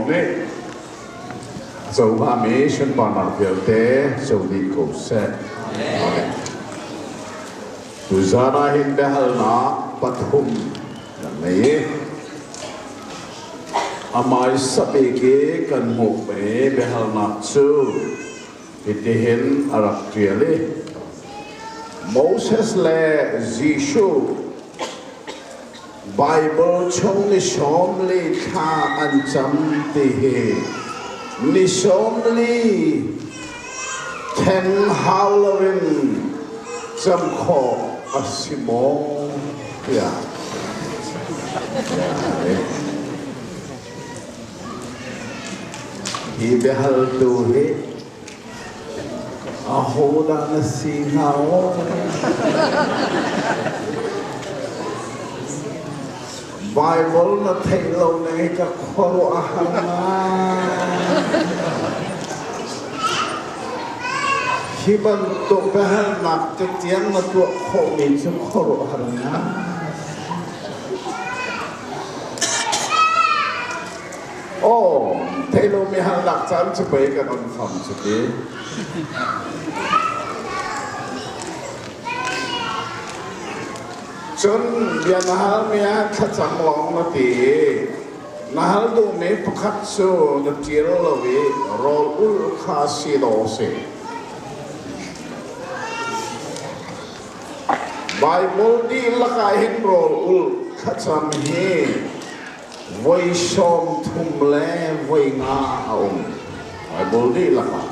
Laksawng nih a co hngami sunparnak vialte co dih ko seh. Amen. Tuzaan ah hin biahalnak pathum kan ngei i amai sabik i kan hmuhmi biahalnak cu hitihin a rak ṭial i Moses le Jesuh Baibal chung ni 40 thla an cam ti hi ni 40 theng hau loin cam khawh a si maw tiah hi biahaltu hi Ahodah na si hnga aw? Baibal na theih lo ning ka khuaruah a har ngai. Hi bantuk biahalnak te tiang na tuah khawhmi cu khuaruahhar ngai. Aw, thei lomi halnak caan cu pei kan on fam cu ti. Cun bia na halmi ah thlacam lawng na ti i na hal duhmi pakhat cu na ṭial lo i rawl ulh kha si dawh si. Baibal dihlak ah hin rawl ulh thlacam hi voi 30 le voi nga a um. Baibal dihlak ah.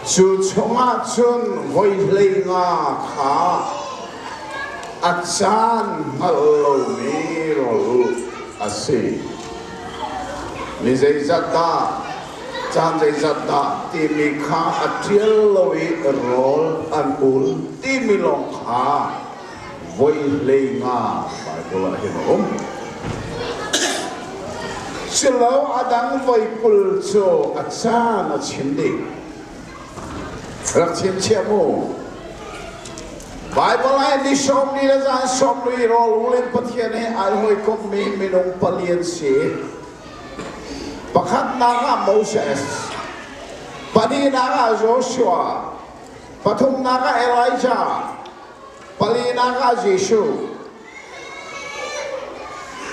Cu chungah cun voi 15 kha a caan hngalh lomi rawl a si. Ni zeizat dah, caan zeizat dah timi kha a ṭial lo i rawl an ul timi lawng kha voi 15 Baibal ah hin a um. Silo a dang voi 20 cu a caan a chim dih. Rak chim chiah mu. Baibal ah ni 40 le zan 40 rawl ul in Pathian he ai hawikommi minung pali an si. Pakhatnak ah Moses, pahnihnak ah Joshua, pathumnak ah Elijah, Palinak ah Jesuh.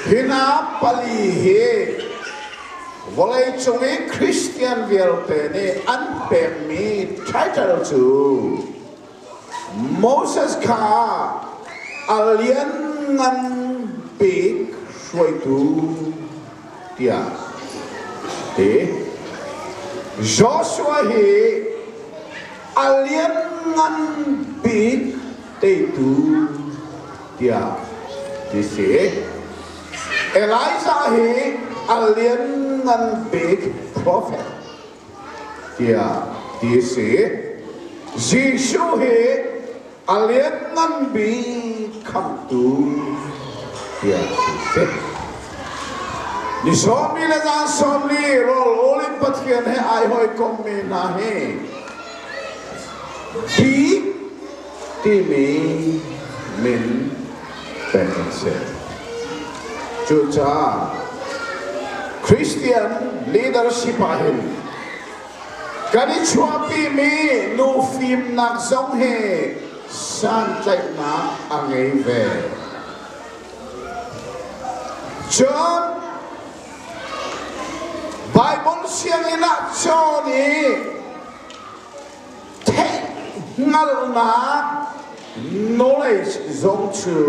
Hi hna pali hi vawleicung i Christian vialte nih an pekmi title cu Moses kha a lianngan bik hruaitu tiah ti. Joshua hi a lianngan bik teitu tiah ti si. Elijah hi a lianngan bik prophet tiah ti si. Jesuh hi a lianngan bik khamhtu tiah ti si. Ni 40 le zan 40 rawl ul in Pathian he ai hawikommi hna hi bik timi min pek an si. Cucaah Christian leadership ah hin kan i chuahpimi nu fimnak zong hi santlaihnak a ngei ve. Cun Bible sianginn ah cawn i theih hngalhnak knowledge zong cu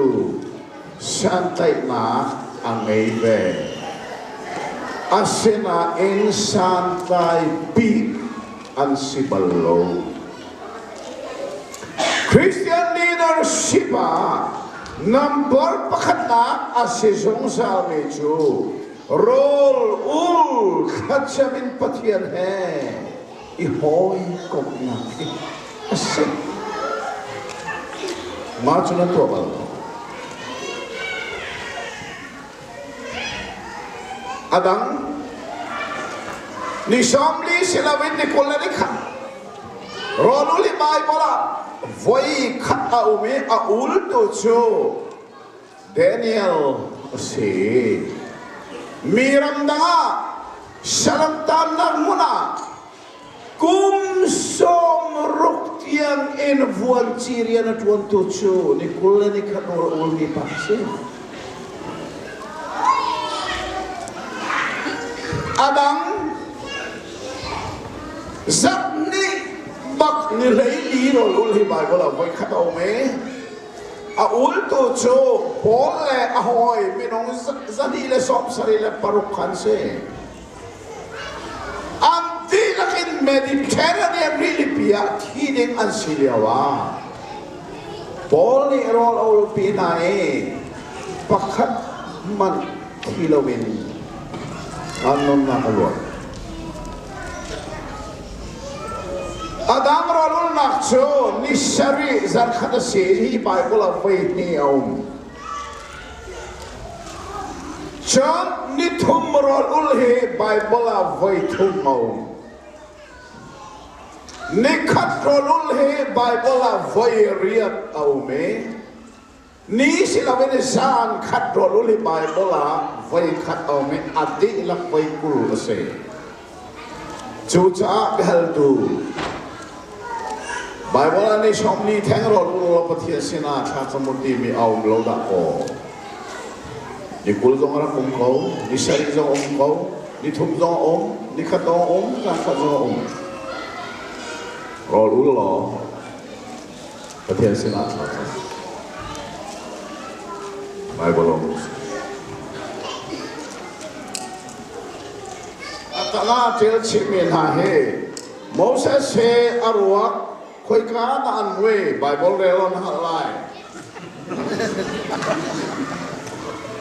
santlaihnak a ngei ve. Asinain santlai bik an si bal lo. Christian leadership ah number pakhatnak a si zungzalmi cu rawl ul thlacam in Pathian he i hawikomhnak hi a si. Mah cu na tuah bal lo. A dang ni 40 si loin ni 21 rawl ul i Baibal ah voi khat a um i a ultu cu Daniel a si. Mi ramdang ah saram tannak hmun ah kum 60 tiang in vuanci rian a ṭuantu cu ni 21 rawl a ulmi pa a si. A dang zarh nih bak ni 14 rawl ul hi Baibal ah voikhat a um i a ultu cu Paul le a hawi minung 276 khan si. An dihlak in Mediterranean rilipi ah thi ding an si lio ah Paul nih rawl a ulpi hna i pakhat hmanh thi loin an nunnak a luan. A dang rawlulnak cu ni sarih zarkhat a si hi Baibal ah voi hnih a um. Cun nithum rawl ul hi Baibal ah voi thum a um. Nikhat rawl ul hi Baibal ah voi riat a um i ni si loin zan khat rawl ul hi Baibal ah voi khat a um i a dihlak voi 20 a si. Cucaah biahaltu Baibal ah ni sawm ni theng rawl ul law Pathian sinah thla cam u timi a um lo dah kaw. Ni 20 zong a rak um ko, ni sarih zong a um ko, ni thum zong a um, ni khat zong a um, zan khat zong a um. Rawl ul law Pathian sinah thla cam. Baibal um. A tangah ṭial chihmi hna hi Moses he a ruak khoika dah an mui Baibal rel on hngalh lai.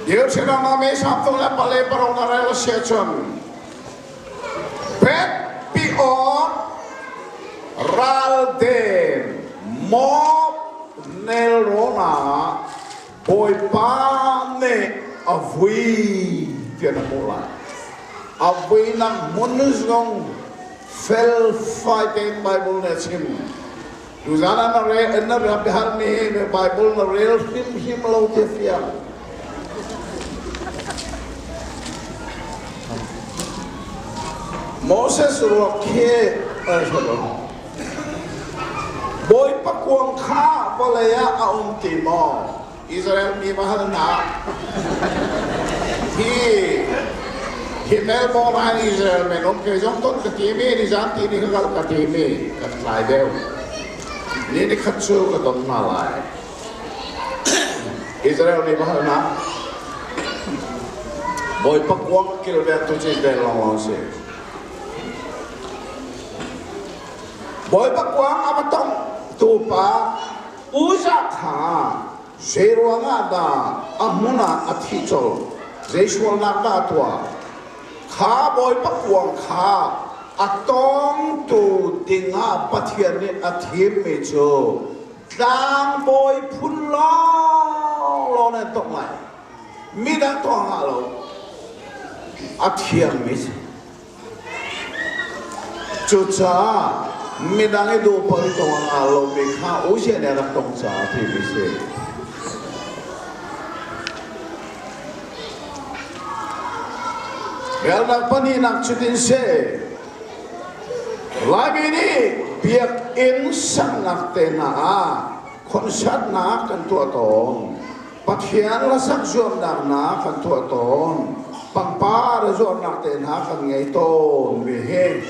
Deuteronomy sap tung le pale paruk na rel a si ahcun Beth Peor ralden Moab nelrawn ah Bawipa nih a vui tiah na hmuh lai. A vuinak hmun zong felfai tein Bible nih a chim. Tuzan ah na rel na rak biahalmi hi Bible na rel hrimhrim lo ti a fiang. Moses ruak khi Bawipa kuang kha vawlei ah a um ti maw? Israel mi va hal hna. Hi hi Melbourne ah Israel men um kei zong ton ka ti mi nizan ti ni ka kal ka ti mi kan tlai deuh. Ni ni khat cu ka ton hna lai. Israel mi va hal hna. Bawipa kuang kilvengtu cu Israel lawnglawng si. Bawipa kuang a va tongh tu pa Uzzah kha zei ruangah dah a hmun ah a thih colh? Zei sualnak dah a tuah? Kha Bawipa kuang kha a tawngtu dingah Pathian nih a thimmi cu tlangbawi phun lawnglawng nan tongh lai. Midang tuah ngah lo. A thiangmi si. Cucaah midang i duh paoh i tong a ngah lomi kha Uzziah nih a rak tong caah a thimi a si. Relnak pahnihnak cutin si. Laimi nih biakinn saknak te hna ah concert-nak kan tuah tawn. Pathian hlasak zuamnak hna kan tuah tawn. Pangpar zuamnak te hna kan ngei tawn mi hi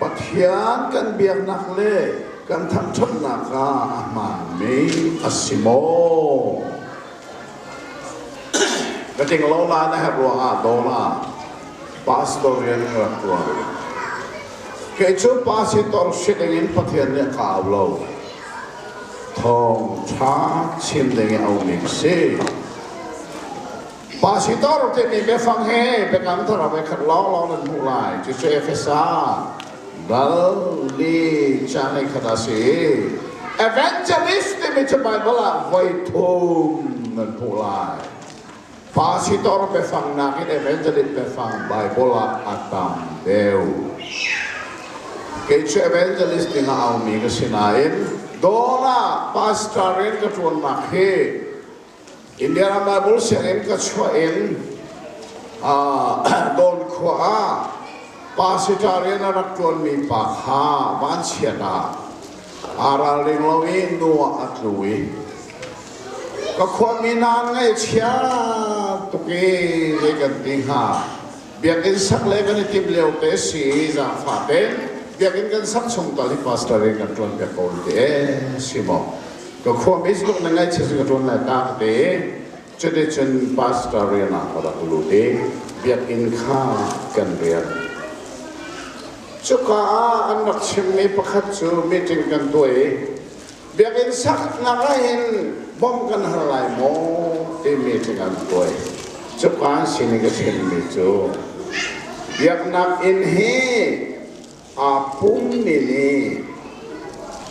Pathian kan biaknak le kan thangṭhatnak ah a hmaanmi a si maw? Ka ting lo la na herh ruangah dawla pastor rian ka rak tuan. Kei cu pastor si dingin Pathian nih a ka au lo. Thawngṭha chim ding i a ummi ka si. Pastor timi biafang he biakam thar ah voikhat lawnglawng nan hmuh lai. Cucu Efesa dal li caan ei khat a si. Evangelist timi cu Bible ah voi thum nan hmuh lai. Pastor biafang nakin evangelist biafang Bible ah a tam deuh. Kei cu evangelist ding ah aumi ka si nain dawn ah pastor in ka ṭuannak hi India ram Bible sianginn ka chuah in Dawn khua ah pastor rian a rak ṭuanmi pa kha vanchiat ah aa ralring lo i nu ah a tlu i ka khuami hna an ngaihchia tuk i zei kan ti hnga biakinn sak le kan i timh lio te si zaangfah tein biakinn kan sak chung tal hi pastor rian kan ṭuan piak ko ti e si maw ka khuami tluk na ngaihchia cu ka ṭuan lai ta ka ti. Cuticun pastor rian ah ka rak lut i biakinn kha kan rian. Cuka ah an rak chimmi pakhat cu meeting kan tuah i biakinn saknak ah hin bawmh kan har lai maw ti meeting an tuah. Cuka an sin i ka chimmi cu biaknak inn hi aa pummi nih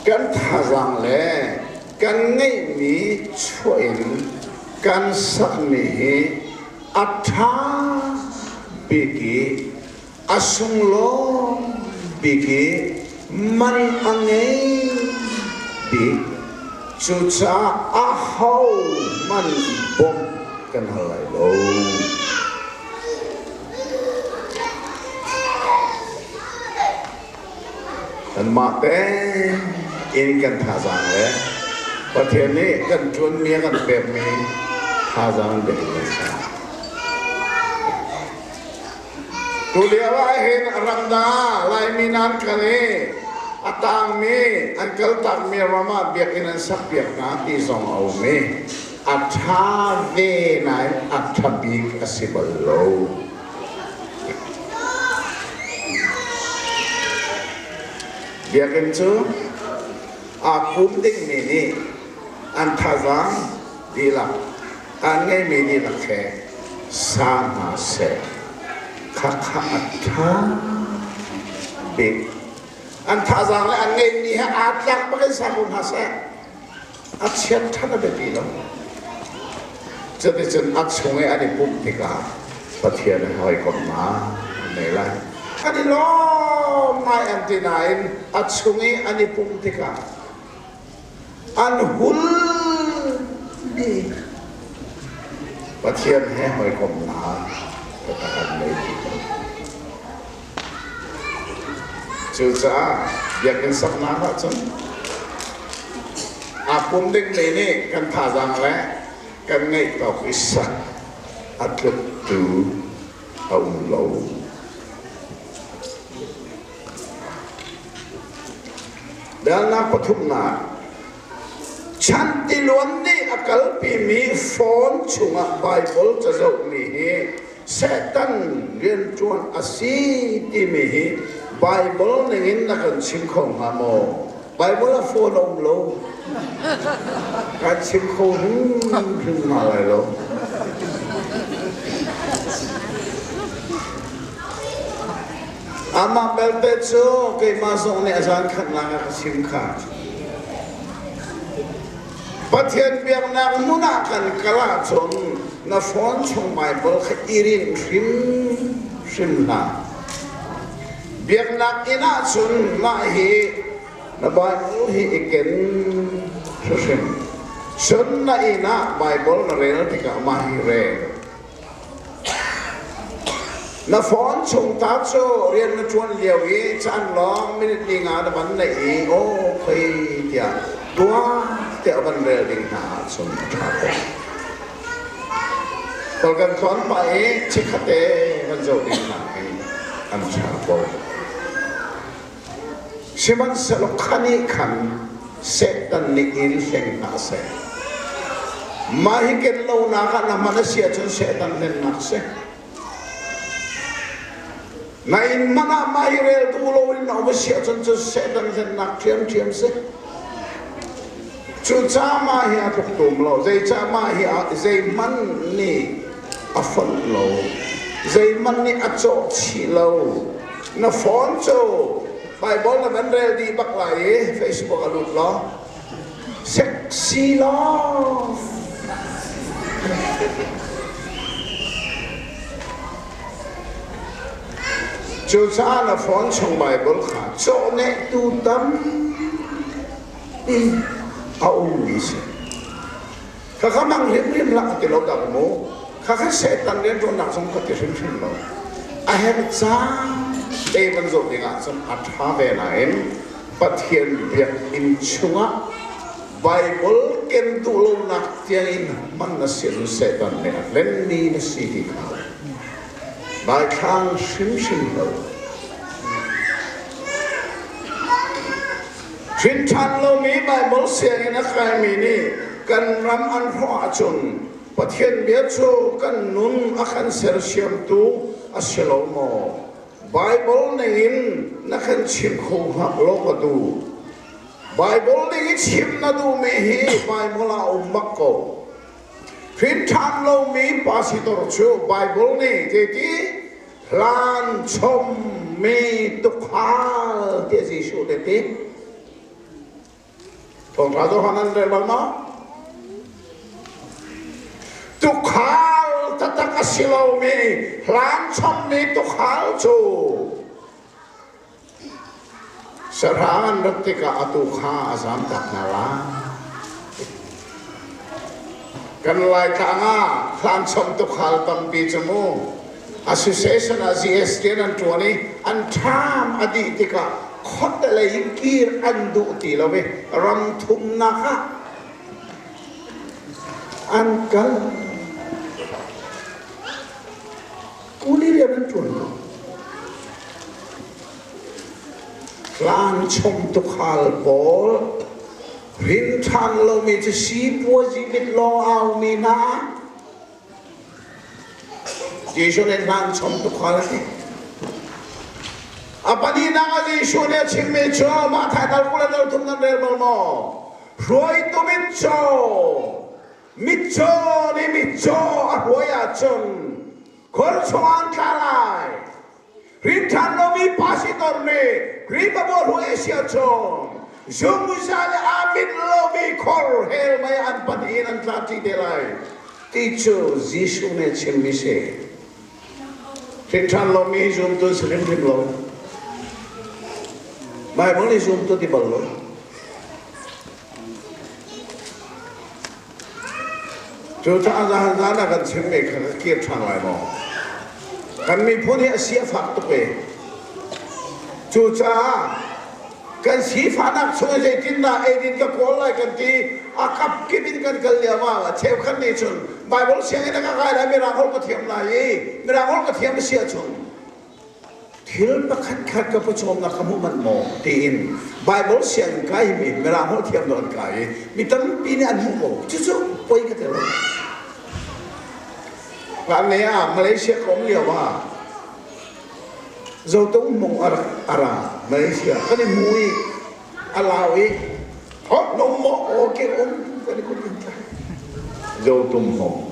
kan thazaang le kan ngeihmi chuah in kan sakmi hi a ṭha bik i a sunglawi bik i man a ngei bik. Cucaah ahohmanh bawmh kan hal lai lo. Kanmah tein kan thazaang le Pathian nih kan ṭuanmi a kan pekmi thazaang bek in kan ser. Tulio ah hin ramdang ah Laimi nan kal i a tangmi an kaltakmi ram ah biakinn an sakpiak hna ti zong a um i a ṭha ve nain a ṭha bik a si bal lo. Biakinn cu aa pum dingmi nih an thazaang dihlak an ngeimi dihlak he sa hna seh. Khakha a ṭha bik. An thazaang le an ngeihmi he aa tlak bak in sa ko hna seh. A chiat ṭhan a biapi lo. Cuticun a chung i an i pumh tikah Pathian he hawikomhnak an nei lai. An i lawm ngai an ti nain a chung i an i pumh tikah an hul dih. Pathian he hawikomhnak taktak an nei ti lo. Cucaah biakinn saknak ahcun aa pum dingmi nih kan thazaang le kan ngeih tawk i sak a tluktu a um lo. Dalnak pathumnak Chan tiluan nih a kalpimi phone chungah Baibal cazohmi hi Satan rianṭuan a si timi hi Baibal ningin na kan chim kho hnga maw? Baibal ah phone a um lo. Kan chim kho hrimhrim hna lai lo. Amah belte cu keimah zong nih a zan khatnak ah ka chim kha. Pathian biaknak hmun ah kan kal ahcun na phone chung Baibal kha i rinh hrimhrim hlah. Biaknak inn ahcun mah hi na Baibal hi i ken hrimhrim. Cun na inn ah Baibal na rel tikah mah hi rel. Na phone chung ta cu rian na ṭuan lio i caan lawng minute li nga na van neih i aw khoi tiah tuah tiah van rel ding hna ahcun a ṭha ko. Kol kan tlawn pah i chikkhatte van zoh ding hna hin an ṭha ko. Sihmanhsehlaw kha nih khan Satan nih in hleng hna seh. Mah hi ken lonak ah na hman a si ahcun Satan hlennak a si. Na inn hmanh ah mah hi rel duh loin na um a si ahcun cu Satan hlennak ṭhiamṭhiam si. Cucaah mah hi a tluk tum lo. Zeicah mah hi zeihmanh nih a fonh lo. Zeihmanh nih a cawh chih lo. Na phone cu Bible na van rel dih bak lai i Facebook a lut law sexy love Cucaah na phone chung Bible kha cawhnehtu tampi a ummi si. Khakha mang hrimhrim hlah ti lo dah mu. Khakha Satan rianṭuannak zong ka ti hrimhrim lo. A herh caan te van zoh ding ahcun a ṭha ve nain Pathian biakinn chungah Baibal ken duh lonak tiangin hman na si ahcun Satan nih a hlenmi na si ti kha daithlang hrimhrim lo. Hrinṭhan lomi Baibal sianginn a kaimi nih kan ram an hrawh ahcun Pathian bia cu kan nun a kan sersiamtu a si lo maw? Baibal ningin na kan chim kho hnga lo ka duh. Baibal ning i chim na duhmi hi Baibal ah a um bak ko. Hrinṭhan lomi pasitor cu Baibal nih zeiti hlan chommi tukhal tiah Jesuh nih a ti. Thawngṭha Johan an rel bal maw? Tukhal taktak a si lomi hlan chommi tukhal cu Sahrang an rat tikah atu kha a zamtak hna lai. Kan Laitlang ah hlanchom tukhal tampi cu mu association ah GST an ṭuan i an ṭham a dih tikah khuate lei in kir an duh ti lo i ram thumnak ah an kal. Kuli rian an ṭuan ko. Tlangchom tukhal pawl rinṭhan lomi cu sipuazi mit lawng aumi hna Jesuh nih tlangchom tukhal a ti. A pahnihnak ah Jesuh nih a chimmi cu mah thaidal 20 le dal thum nan rel bal maw? Hruaitu mitcaw Mitcaw nih mitcaw a hruai ahcun khor chungah an tla lai. Rinṭhan lomi pasitor nih Khrihfabu a hruai a si ahcun zungzal i aa mit lomi khor hell mei an pahnih in an tla ṭi te lai ti cu Jesuh nih a chimmi si. Rinṭhan lomi hi zumtu an si hrimhrim lo. Baibal nih zumtu ti bal lo. Cucaah zan zan ah kan chimmi kha ka kir ṭhan lai maw? Kan miphun hi a si a fak tuk e. Cucaah kan sifahnak chung i zeitindah eidin ka kawl lai kan ti a kap kip in kan kal lio ah cheukhat nih cun Bible sianginn ah ka kai lai mirang holh ka thiam lai i mirang holh ka thiam a si ahcun Thil pakhat khat ka pawcawmnak ka hmuh manh maw tiin Baibal sianginn kai mi Mirang holh thiam lo an kai i mi tampi nih an hmuh ko. Cucu poi ka ti lo. Hlan ah Malaysia ka um lio ah Zotung mung a rak a ra Malaysia kan i hmu i a lau i hot no mo okay um kan i kut in tlai Zotung hmong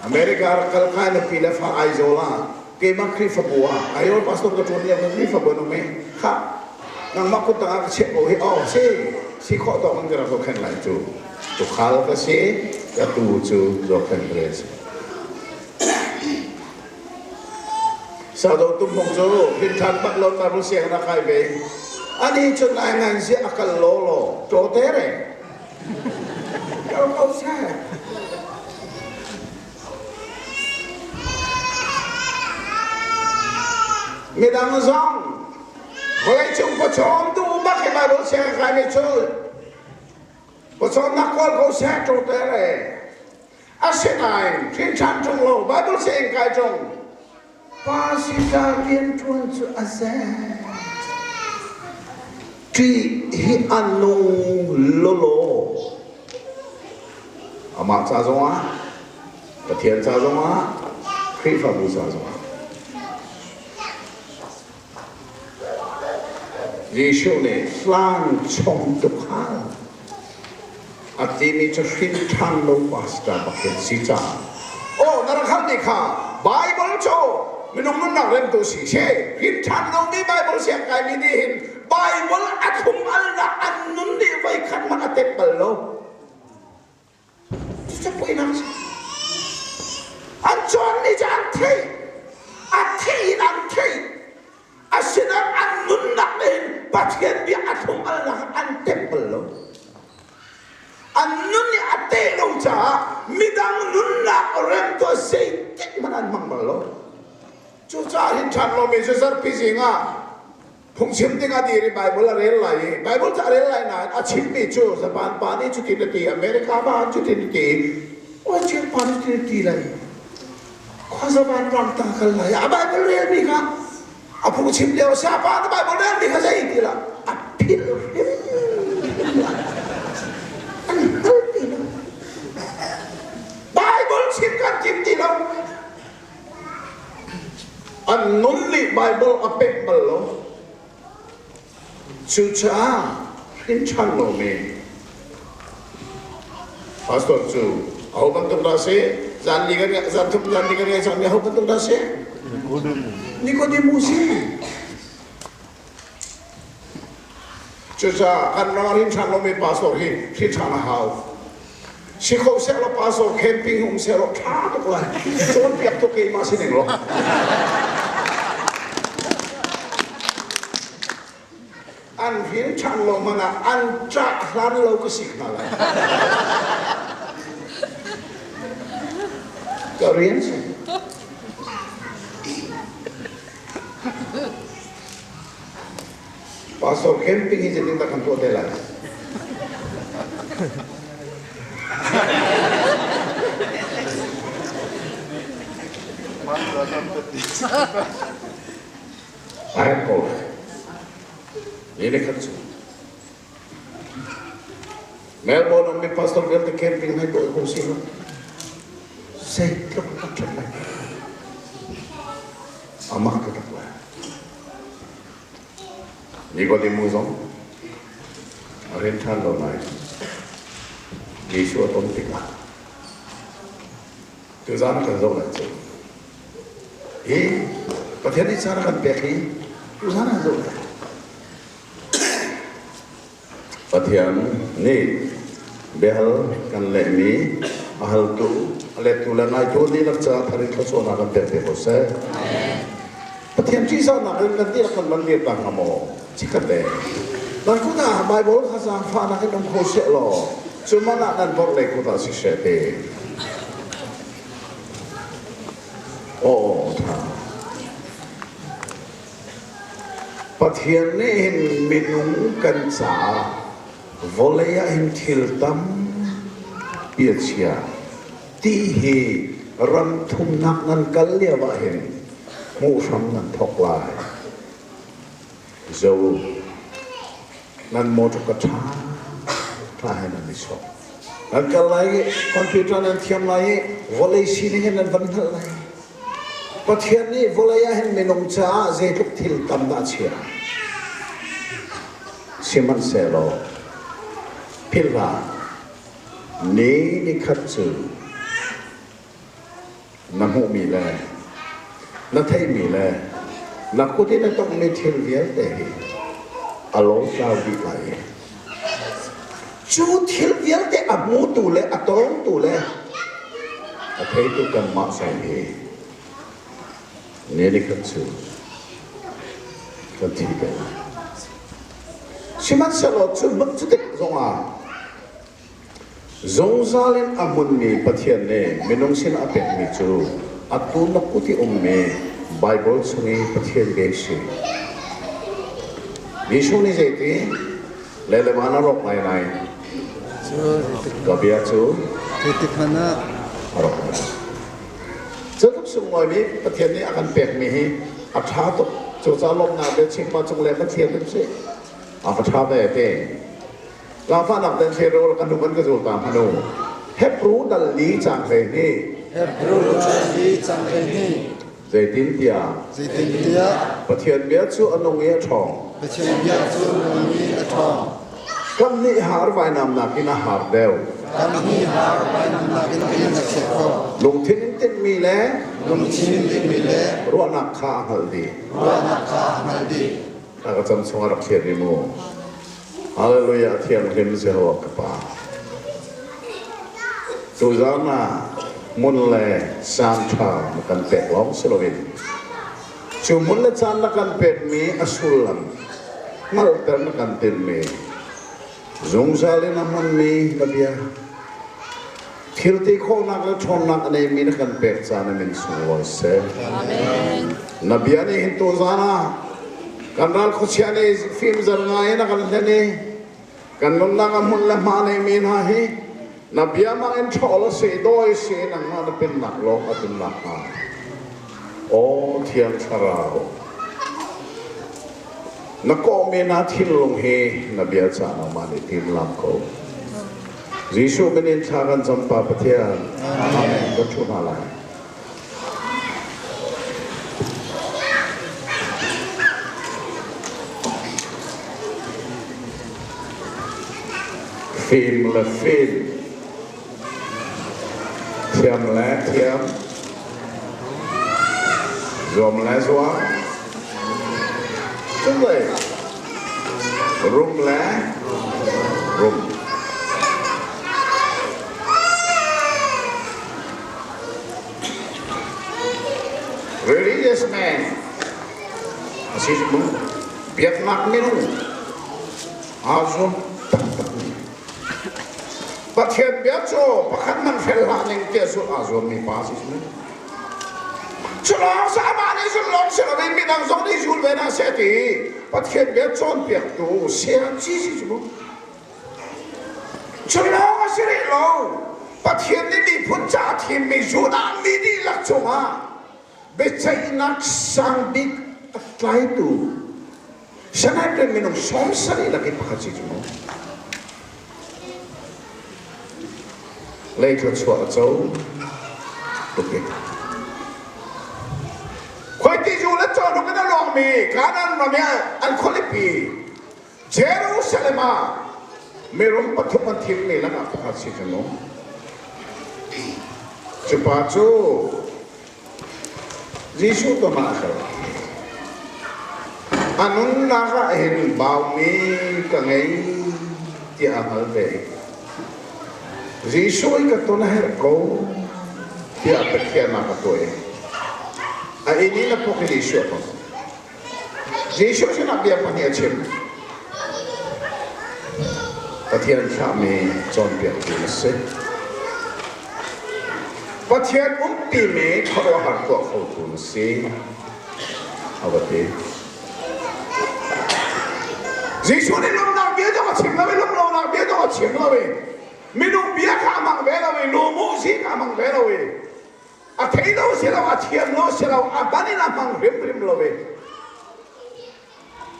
America rak kal kai na pi le fa Aizawl ah keimah Khrihfabu ah Aizawl pastor ka ṭuan lio ka Khrihfabu an um i khah nangmah kut tangah ka chiah ko hi oh si si khawh tawk in ka rak zohkhenh lai cu tukhal ka si ka tu cu zohkhenh ka si Sado tumhong cu rinṭhan bak lo tar siang na kai ve ani cun ai ngan si a kal law law ṭo te re Kal ko seh. Midang zong vawleicung pawcawmtu bak hi Bible siang kaimi cu pawcawmnak kawl ko seh ṭo tere. Asinain hrinṭhan ṭung lo Bible sianginn kai ṭung Pastor rianṭuan cu a zeng. Ṭih hi a nung lawlaw. Amah ca zongah, Pathian ca zongah, Khrihfabu ca zongah. Jesuh nih hlan chom tukhal a timi cu hrin ṭhan lo pastor bak in si caah aw na rak hal ni kha Bible cu minung nunnak remtu si she hrin ṭhan lomi Bible siang kaimi nih hin Bible a thlum alnak an nun nih voi khat hmanh a tep bal lo Cucu puainak a si. An cawnmi cu an theih. A theih in an theih. Asinain an nunnak nih hin Pathian bia a thlum alnak an tep bal lo. An nun nih a teh lo caah midang Cucaah hin ṭhan lomi cu zarhpi zing ah phungchim ding a dir i Bible a rel lai i Bible cu a rel lai nain a chimmi cu Japan pa nih cutin a ti, America pa cutin a ti, Ocean pa nih cutin a ti lai. Khuazavan ram ta kal lai a Bible relmi kha a phungchim lio siapa na Bible relmi kha zei ti lah a philh hrim an hngal ti lo. Bible chim kan tim ti lo. An nun nih Baibal a pek bal lo. Cucaah hrinṭhan lomi pastor cu aho bantuk dah si? Zan li kan zan thum zan li kan ngei cangmi aho bantuk dah si? Nicodemus si. Cucaah kan ram ah hrinṭhan lomi pastor hi hrinṭhan a hau. Si kho sehlaw pastor camping um sehlaw ṭha tuk lai. Cawnpiak tuk keimah si ning law. An hrinṭhan lo hmanh ah an ṭah hlan lo ka sik hna lai. Ka rian si. Pastor camping hi zeitin dah kan tuah te lai? A rem ko lai. Ni le khat cu. Melbourne ummi pastor vialte camping hai tuah ko si lo. Zeitluk a ṭhat lai. Amah ka tak lai. Nikodemu zong a rian ṭhan lo nain Jesuh a ton tikah tuzaan kan zoh lai cu. Hi Pathian nih caan a kan pek hi tuzaan ah zoh lai. Pathian nih biahal kan lehmi a haltu, a lettu le ngaitu dihlak caah thar in thluachuahnak kan pek te ko seh. Pathian ṭihzahnak in kan dihlak kan van dir ta hnga maw? Chikkhat te. Nan kut ah Baibal kha zaangfahnak in um kho seh law, cu man ah nan vorhlei kut ah siseh te. Aw, ṭha. Pathian nih hin minung kan caah vawlei ah hin thil tampi a chiah. Ti hi ram thumnak nan kal lio ah hin hmuh hram nan thawk lai. Zo nan motor ka ṭha ṭha he nan i sawk. Nan kal lai i computer nan thiam lai i vawlei sining hin nan van hngalh lai. Pathian nih vawlei ah hin minung caah zeitluk thil tam dah a chiah. Sihmanhsehlaw philh hlah, ni nikhat cu na hmuhmi le na theihmi le na kut in na tonghmi thil vialte hi a lotlau dih lai i cu thil vialte a hmutu le a tawngtu le a theitu kanmah zong hi ni nikhat cu kan thi te lai. Sihmanhsehlaw cu cu tik zongah zungzal in a hmunmi Pathian nih minung sin a pekmi cu atu na kut i ummi Baibal chung i Pathian bia si. Jesuh nih zeiti? Le le van a rawk lai lai. Ka bia cu Zeitik hmanh ah a rawk lai. Cu tluk sunglawi Pathian nih a kan pekmi hi a ṭha tuk. Cucaah lawmhnak biachim ma cung le Pathian kan si. A va ṭha ve te. Zaangfahnak den thil kan hnu kan ka zul ta hmanu. Hebru dal li cang hlei hnih. Hebru dal li cang hlei hnih. Zeitintiah Zeitintiah Pathian bia cu a nung i a ṭhawng. Pathian bia cu a nung i a ṭhawng. Kam nih har vainam nakin a har deuh. Kam nih har vainam nakin a chiat khawh. Lungthin in tinhmi le Lungthin in tinhmi le ruahnak kha a hngalh dih. Ruahnak kha a hngalh dih. A ka cam chungah rak thian i mu. Hallelujah thianghlim Jehovah ka Pa. Tuzaan ah hmun le caan ṭha na kan pek lawng si loin cu hmun le caan na kan pekmi a sullam hngalhter na kan timhmi zungzal in a hmunmi na bia. Thil ti khawhnak le ṭhawnnak a neimi na kan pek caan na min sunglawi seh. Na bia nih hin tuzaan ah kan ral khuachia nih fimzer ngai in a kan hlen i kan nunnak a hmun le hma neimi hna hi na bia mang in ṭhawl a si dawi si nangmah na pennak lawng a tlunnak hnga. Aw Thiang Thlarau, na kawhmi na thinlung hi na bia ca nangmah nih timlam ko. Jesuh min in thla kan cam Pa Pathian. Amen. Kan ṭhu hna lai. Fim le fim. Thiam le thiam. Zuam le zuam. Cunglei. Rum le rum. Religious man a si mu biaknak minung aa zuam taktakmi Pathian bia cu pakhat man hrel hlah ning tiah zulh aa zuammi pa a si mu. Culawng sa amah nih zulh lawng si loin midang zong nih zul ve hna seh ti Pathian bia cawnpiaktu saya ci si cu mu. Cu lawng a si rih lo. Pathian nih miphun ca a thimmi Judah mi dihlak cungah biaceihnak sang bik a tlaitu Sanhedrin minung 70 lak i pakhat si cu mu. Lei thluachuah a co tuk i khuaitizu le cawhnuk in a lawngmi Kanaan ram i an khualipi Jerusalem ah mirum pathum an thimmi lakah pakhat si cu mu. Cu pa cu Jesuh ton ah a kal. A nunnak ah hin baumi ka ngei tiah a hngal ve. Jesuh i ka ton a herh ko tiah Pathian ah ka tuah i a inn in a pok i Jesuh a ton. Jesuh sinah bia pahnih a chim. Pathian thlahmi cawnpiaktu na si. Pathian umpimi khuaruahhar tuah khotu na si. A va ti. Jesuh nih lawmhnak bia zong a chim lo i lawmhlonak bia zong a chim lo i minung bia kha a hmang ve lo i lumuzi kha a hmang ve lo i A thei lo si lo, a thiam lo si lo, a ban in a hmang hrimhrim lo i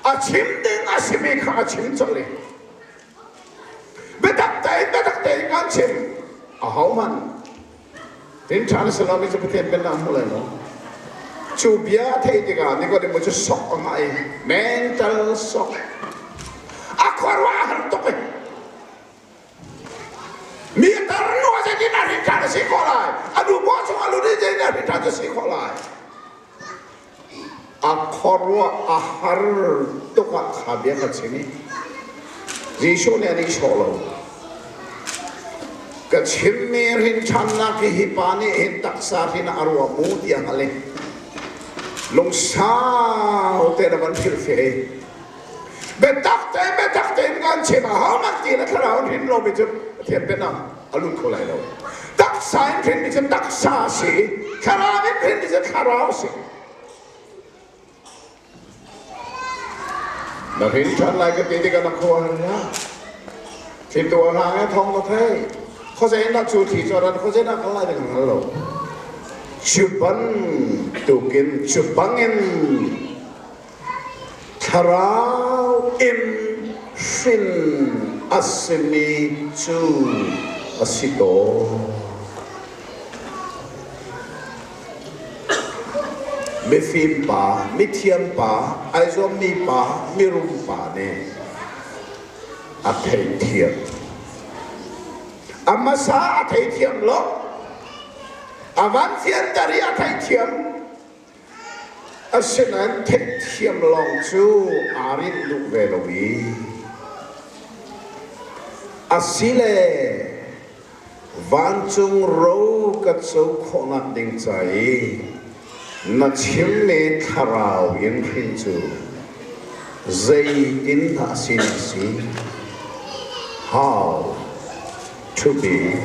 a chim ding a simi kha a chim colh i biatak tein biatak tein kan chim ahohmanh tin ṭha na si lomi cu Pathian pennak hmu lai lo cu bia a theih tikah Nikodemo cu sok a ngah i mental sok a khuaruah a har tuk i Mi tarnu a zeitin a hrin ṭhan a si khawh lai? A nu paw chung a lut i zeitin a hrin ṭhan a si khawh lai? A khuaruah a har tuk ah kha bia ka chim i Jesuh nih a nihsawh lo. Ka chimmi hrin ṭhannak hi hi pa nih hin taksa hrin ah a ruah mu tiah hngal i lungsau tein a van hrilhfiah i Biatak tein biatak tein kan chim ahohmanh ti na thlarau in hrin lomi cu Pathian bianak a lut kho lai lo. Taksa in hrinmi cu taksa a si, thlarau in hrinmi cu thlarau a si. Na hrin ṭhan lai ka ti tikah na khua har hlah. Thlitu a hrang i thawng na thei. Khuazei in dah cu thli cu a ran, khuazei dah kal lai ti ka hngal lo. Cu bantukin, cu bangin Thlarau in hrin a simi cu a si tawn. Mifim pa, mithiam pa, ai zuammi pa, mirum pa nih a theithiam. A hmasa a theithiam lo. A van fianter i a theithiam. Asinain theihthiam lawng cu aa rinh duh ve lo i asile vancung ro ka co khawhnak ding ca i na chimmi thlarau in hrin cu zeitindah a si na si? How to be.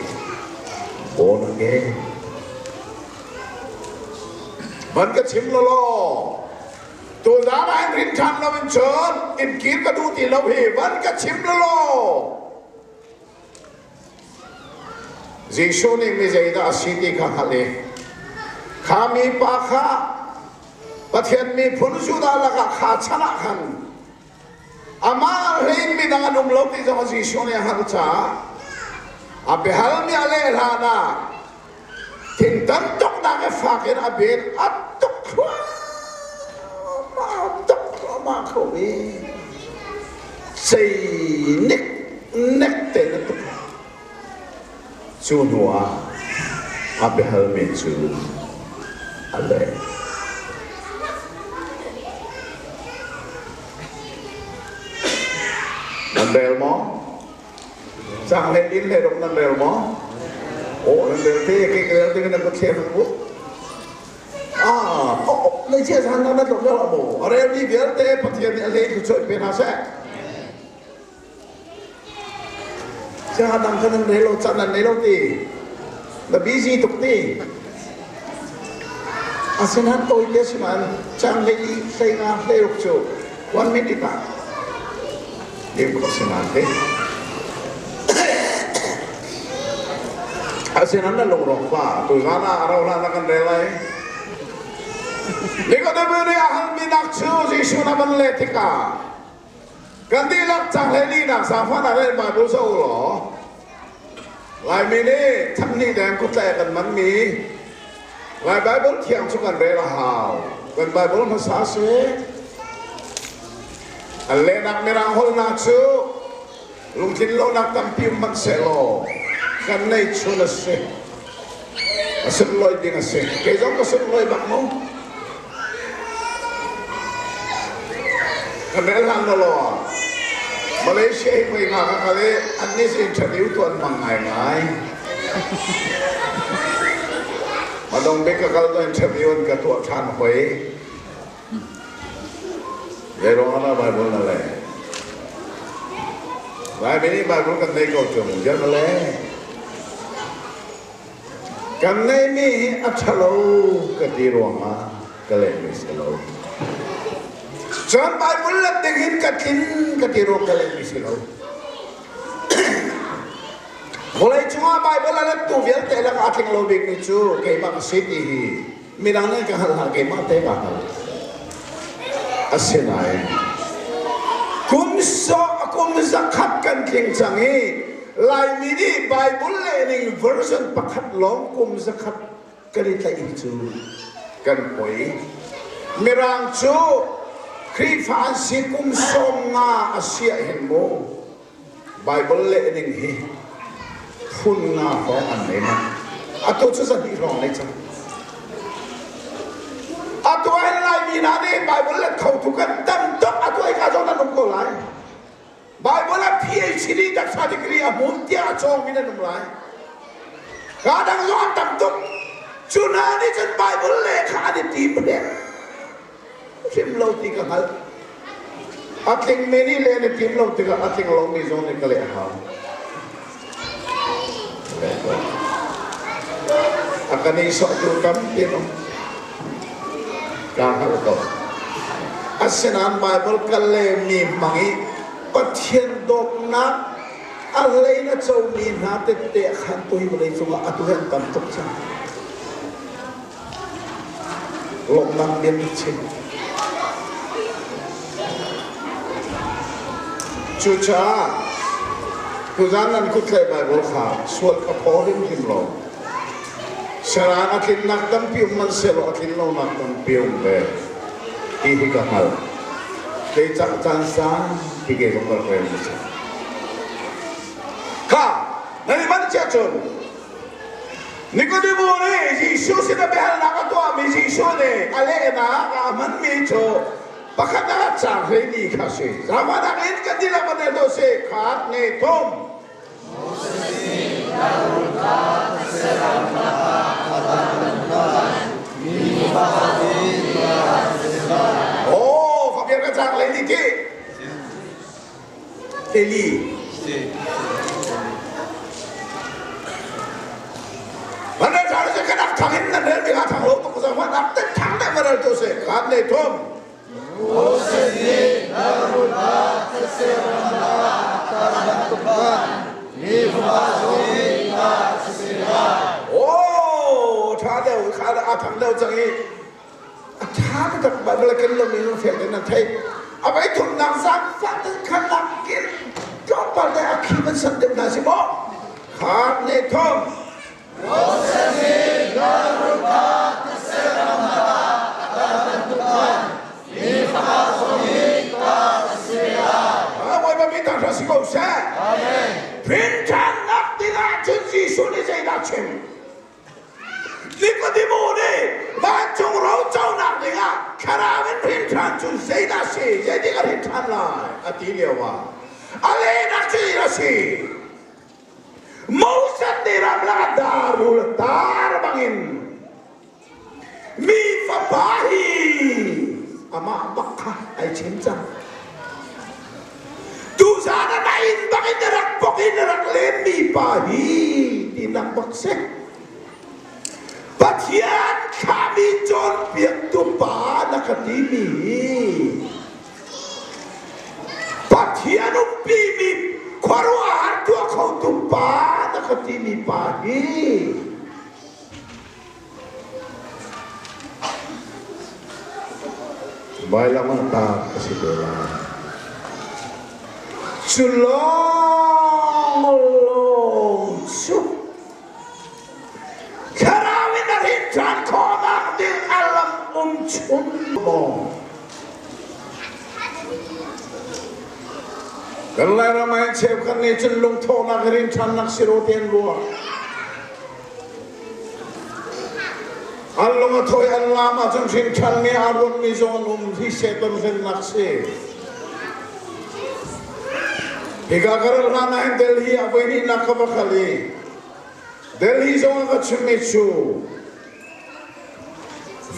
Born again. Van ka chim lo law tuzaan ah in rin ṭhan lo in cun in kir ka duh ti lo hi van ka chim lo law Jesuh nih mi zeidah a si ti kha hngalh i kha mipa kha Pathian miphun Judah lakah kha chan ah khan amah hlei in midang an um lo ti zong Jesuh nih a hngalh caah a biahalmi a leh hlan ah thingtan tuknak i fak in a ben a tuk thluahmah a tuk thluahmah kho i cei nek nek tein a tuk. Cu hnu ah a biahalmi cu a leh. Nan rel maw? Cang le din le ruk nan rel maw? Aw nan rel te ke rel te nan kut thlen bu. Ah, oh, lei chia zan na tlok leo mo. A rel mi vialte Pathian nih a hlei tu choi pe hna seh. Cha dang kha nan rel lo chan nan nei lo ti. Na busy tuk ti. Asinain tawi te si man cang hlei li hlei nga hlei ruk cu one minute ah lim khawh si nain te. Asinain na lungrawk pa tuzan ah a rauh hlan ah kan rel lai. Nikodemu nih a halmi nak cu Jesuh na van leh tikah kan dihlak cang hlei linak zaangfahnak ah Bible zoh u law Laimi nih thanghnih deng kuttlai kan manmi Lai Bible thiang cu kan rel a hau. Kan Bible hmasa si. An lehnak Mirang holhnak cu lungtlin lonak tampi um hmanh sehlaw kan nei chun a si. A sunlawi ding a si. Kei zong ka sunlawi bak mu. Kan rel hlan law Malaysia hi voi nga ka kal i annih cu interview tuan hmang ngaingai. Madong bik ka kal to interview an ka tuah ṭhan hoi. Zei ruang ah Bible na le? Laimi nih Bible kan nei ko ṭung, ziar na le? Kan neihmi hi a ṭhalo ka ti ruangah ka lehmi si lo. Cun Baibal let ding hin ka tlin ka ti ruang ka lehmi si lo. Vawlei cungah Baibal a lettu vialte lakah a tling lo bikmi cu keimah ka si ti hi midang nih ka hngalh hna keimah te kaa hngal. Asinain kum kum zakhat kan tling cang i Laimi nih Bible lehning version pakhat lawng kum zakhat kan i tlaih hi cu kan poi. Mirang cu Khrihfa an si kum 50 a si ah hin mu Bible lehning hi phun nga hrawng an nei manh. Atu cu 200 hrawng nei cang. Atu ah hin Laimi hna nih Bible let khotu kan tam tuk atu ai ka zong nan um ko lai. Bible ah PhD taksa degree a hmun tiah a cawngmi nan um lai. Ka dang zong an tam tuk. Cu hna nih cun Bible lehkha an i tim hrim. Hrim lo ti ka hngalh. A tlingmi nih le an i tim lo tikah a tling lomi zong nih ka leh a hau. A ka nihsawhtu tampi an um. Kaa hngalh ko. Asinain Baibal ka lehmi hmang i Pathian dawtnak a hlei in a comi hna tette a khantu hi vawlei cungah atu hi an tam tuk cang. Lawmhnak bia nih chim. Cucaah tuzaan nan kuthlei Baibal kha sual ka phaw hrimhrim lo. Saran a tlinnak tampi um hmanhsehlaw a tlin lonak tampi um ve ti hi ka hngalh. Kei cah caan saupi ke zong ka rak rel hmasa. Kha nan i manh cia cun Nikodemu nih Jesuh sin a biahalnak a tuahmi Jesuh nih a lehnak a hmanmi cu pakhat ah caang hleili kha a si. Zaangfahnak in kan dihlak van rel tuah sih. Khat, ne, thum. Oh, khabiar ka cang lei ni ti. Eli. Khan le thum. Moses nih Narul kha thetse ram ah a tar bantuk khan mi fapa zong nih tar a si lai. Oh, ṭha deuh kha a thang deuh cang i a ṭha taktak Bible ken lomi zong fiang tein nan theih. A voi thumnak zaangfah tein khannak kin tlawmpal te a khi van san deuh hna si maw? Khan le thum. Moses nih Narul kha thetse ram ah a tar bantuk khan mi fapa zong nih tar a si lai. Bawipa mi tar si ko seh. Amen. Rinṭhannak dingah cun Jesuh nih zeidah chim? Nikodemu nih vancung roconak dingah thlarau in rinṭhan cu zeidah si? Zeitik a rinṭhan lai? A ti lio ah a lehnak cu a si. Moses nih ramlak ah darul tar bangin mi fapa hi amah bak kha ai chim cang. Tuzaan ah na inn bak in na rak bok in na rak lemmi pa hi tinak bak si. Pathian thlahmi cawnpiaktu pa na ka timi hi Pathian umpimi khuaruahhar tuah khotu pa na ka timi pa hi Vailam ah tar a si te lai. Cu lawng lawng cu thlarau in a rin ṭhan khawhnak ding a lam um chun maw? Kan Lairam ah hin cheukhat nih cun lungthawhnak i rin ṭhannak si ro te an ruah. An lung a thawi an lam ahcun hrinṭhan nih aa ruatmi zong an um hi Satan hlennak si. Hika ka rat hlan ah hin Delhi ah voi hnihnak ka va kal i Delhi zong ah ka chimmi cu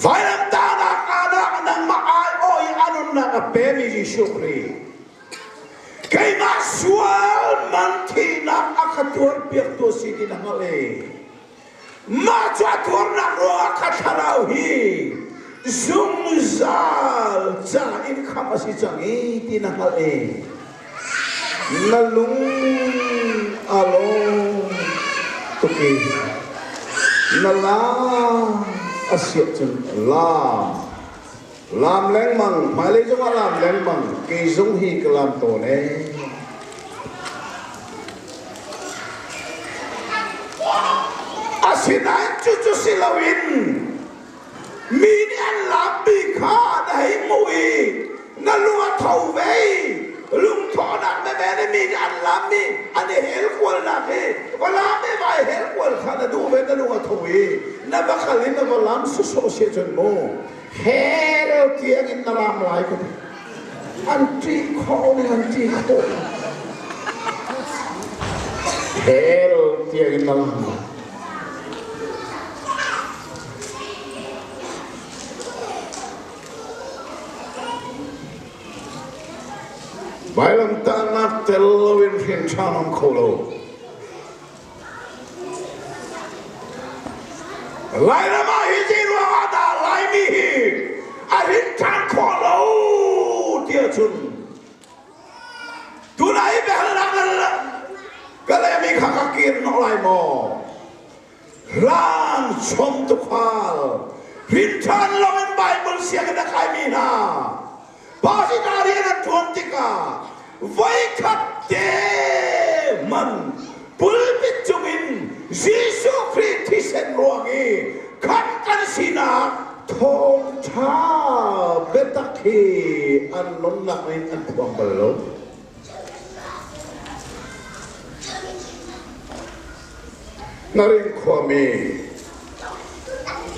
vailamtahnak anak nangmah aiawh i a nunnak a pemi Jesuh Khrih keimah sual man thihnak a ka tuarpiaktu a si ti na hngalh i mah cu a tuarnak ruangah ka thlarau hi zungzal ca in khamh a si cang i ti na hngalh i na lung a lawm tuk i na laam a siah cun laam Laam lengmang, hmailei zongah laam lengmang, kei zong hi ka laam tawn ee. Asinain cucu si loin mi nih an laammi kha na hei hmuh i na lung a tho ve i lungthawhnak menmen i mi nih an laammi an i helkualnak hi va laam i vai helkual kha na duh ve na lung a tho i na va kal i na va laam sawsawh si ahcun mu hell tiang in na ram lai ka ti an ṭih khawh ning an ṭih khawh hell tiang in na ram lai. Vailamtahnak tel loin hrin ṭhan um kho lo. Lairam ah hi zei ruangah dah Laimi hi a rin ṭhan khawh lo tiah cun tunah hi biahalnak nan ka lehmi kha ka kir hnawh lai maw? Rang chom tukhal rin ṭhan loin Bible sianginn a kaimi hna Pastor rian an ṭuan tikah voikhat te man pulpit cungin Jesuh Khrih thisen ruang i khamh kan sinak thawngṭha biatak hi an nunnak in an phuang bal lo. Hnaring khuami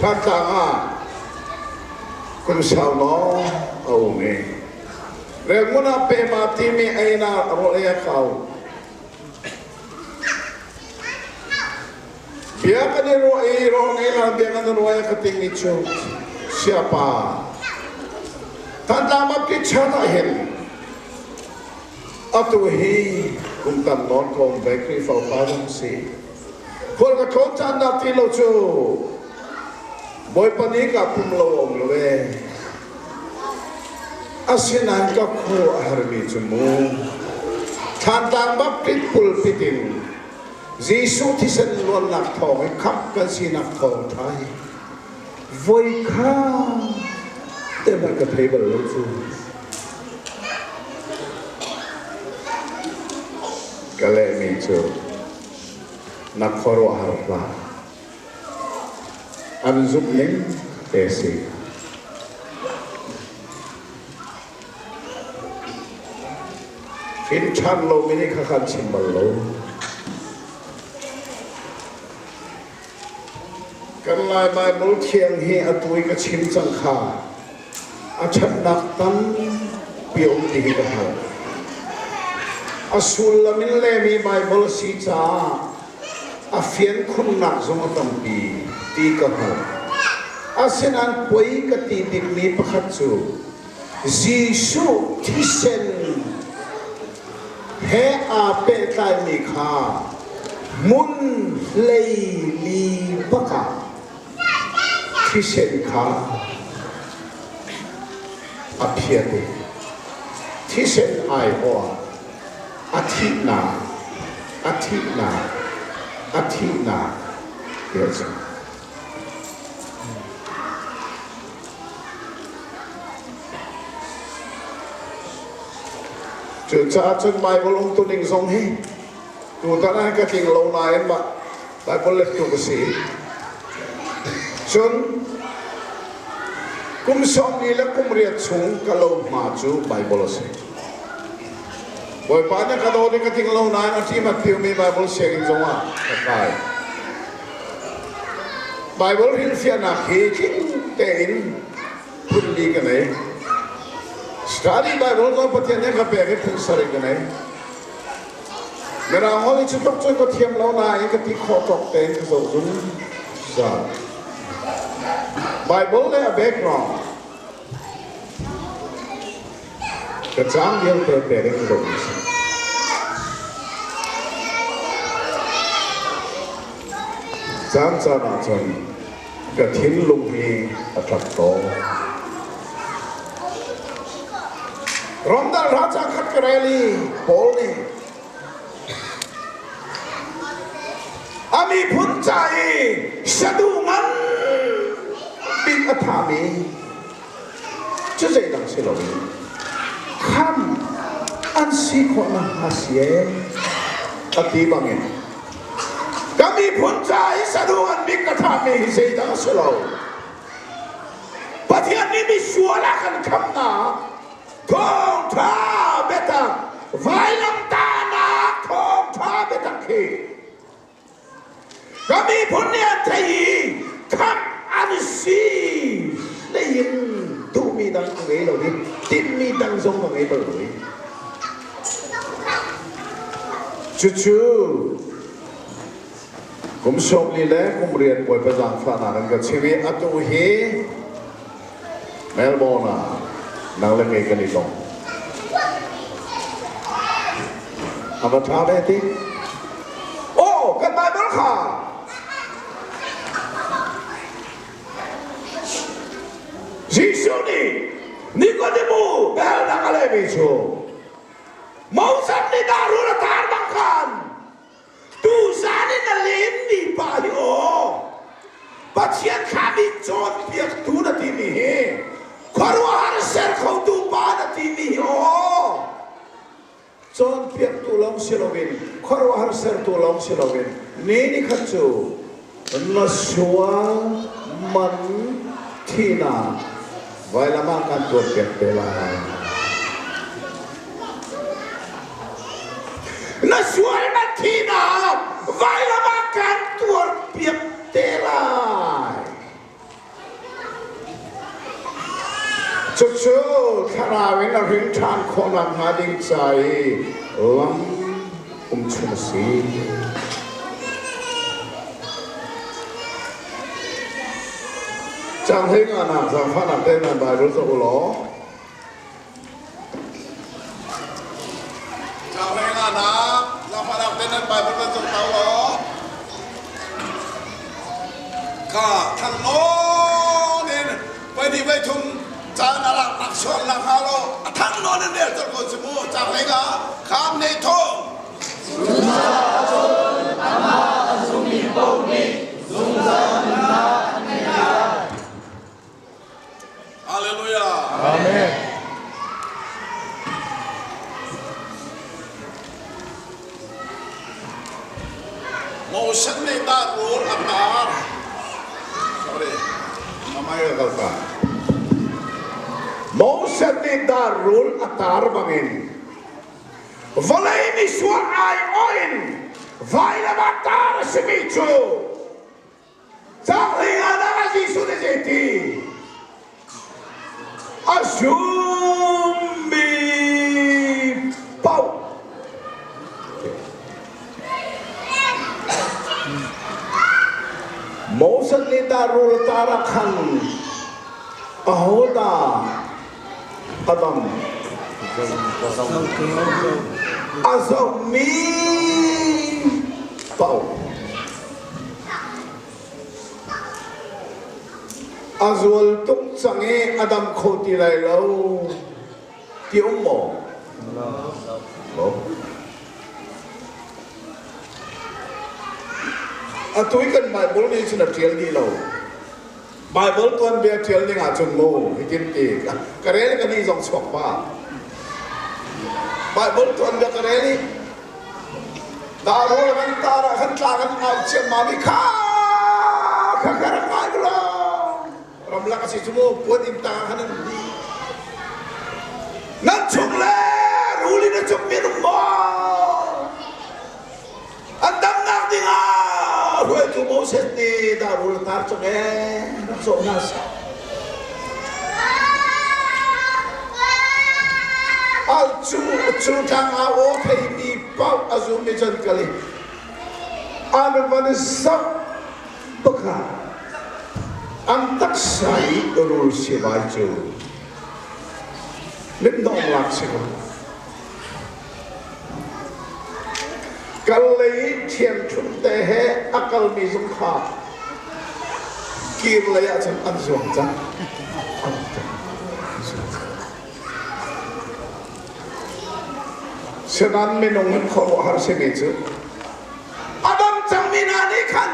Thantlang ah kum sau nawn a um i Relhmun ah Pema timi a inn ah rawl ei a kau. Bia kan i ruah i rawl ngei lo bia kan i ruah i ka timi cu siapa Thantlang Baptist Church ah hin Atu hi kum tam nawn ka um ve Khrihfa upa zong si. Khual ka tlawn caan dah ti lo cu Bawipa nih ka pum lo a um lo ee. Asinain ka khuaruah a harmi cu mu Thlantlang Baptist pulpit in Jesuh thisen luannak thawng i khamh kan sinak thawngṭha hi voikhat te hmanh ka thei bal lo cu. Ka lehmi cu na khuaruahhar hlah. An zumh ning te si. Hrin ṭhan lomi nih kha kan chim bal lo. Kan Lai Baibal thiang hi atu i ka chim cang kha a ṭhatnak tampi a um ti hi ka hngalh. A sullam in lehmi Baibal a si caah a fian khunnak zong a tampi ti ka hngalh. Asinain poi ka ti bikmi pakhat cu Jesuh thisen he aa pehtlaimi kha hmun 14 bak ah thisen kha a phiat i thisen aiawh ah a thihnak a thihnak a thihnak ti a chim. Cucaah cun Baibal umtuning zong hi tutan ah ka tling lo nain mah Baibal lettu ka si. Cun kum 40 le kum riat chung ka lo hma cu Baibal a si. Bawipa nih ka dawt i ka tling lo nain a ṭim a piumi Baibal sianginn zongah ka kai. Baibal hrilhfiahnak hi tling tein phunli ka nei. Study Bible zong Pathian nih ka pek i phun sarih ka nei. Mirang holh i cu tluk cun ka thiam lo nain ka ti khawh tawk tein ka zoh zungzal. Bible le a background ka caan vialte pek in ka zoh mi si. Caan caan ah cun ka thinlung hi a ṭap tawn. Ramdang hra ca khat ka rel i Paul nih a miphun ca i saduh ngan bik a thami cu zeidang si loin khamh an si khawh nakhnga si ee a ti bangin ka miphun ca i saduh ngan bik ka thahmi hi zeidang si lo. Pathian nih misual a kan khamhnak thawngṭha biatak vailamtahnak thawngṭha biatak hi ka miphun nih an theih i khamh an si hlei in duhmi dang ka ngei lo i tinhmi dang zong ka ngei bal lo i cucu kum 40 le kum riat Bawipa zaangfahnak an ka chim i atu hi Melbourne ah nang le kei kan i tong. A va ṭha ve ti. Oh, kan Bible kha Jesuh nih Nikodemu biahalnak a lehmi cu Moses nih darul a tar bang khan Tuzan in a lenmi pa hi aw Pathian thlahmi cawnpiaktu na timi hi khuaruahhar ser khotu pa na timi hi aw cawnpiaktu lawng si loin khuaruahhar sertu lawng si loin ni ni khat cu na sual man thihnak vailam ah kan tuarpiak te lai. Na sual na thihnak vailam ah kan tuarpiak te lai. Cucu thlarau in a hrin ṭhan khawhnak hnga ding ca i lam um chun a si. Caang hlei nganak zaangfahnak te nan Bible zoh u law Caang hlei nganak zaangfahnak te nan Bible nan zoh ta u law Kha thang nawn in voi hnih voi thum caan a laknak sual nak hnga lo. Nan rel colh ko cu mu. Caang hlei nga kham ne thong. Cucaah cun amah a zummi paoh nih zungzal nunnak an ngei lai. Hallelujah. Amen. Moses nih dah rawl a tar. Sorry. Mamai ka kal ta. Moses nih dar rul a tar bangin vawlei misual aiawh in vailam ah tar a simi cu Canghlei ah dah Jesuh nih zeiti? A zummi paoh. Moses nih dah rul tar ah khan ahodah a dam? A zohmi paoh. A zual tuk cang i a dam kho ti lai lo ti um maw? Lo. Atu i kan Bible nih cun a ṭial dih lo. Bible tuanbia ṭial ding ahcun mu hitin ti ka rel ka ni zong chuak pa. Bible tuanbia ka rel i Darul kan tar ah khan tlang an au ciammam i kha kha kha rak ngai u law ramlak a si cu mu puan inn tang ah khan an um dih. Nan chung le rul in a cuk mi an um maw? An damnak ding ah hruaitu Moses nih darul a tar cang ee rak zawh hna seh. Al cu cu tlang ah aw theimi paoh a zum i cun kal i an van i zoh bakah an taksa i rul sivai cu mithnawm lak si ko. Kal lei i ṭhiamṭhumh te he a kalmi zong kha kir lei ah cun an zuang cang. Sinain minung hin khuaruahhar simi cu a dam cangmi hna nih khan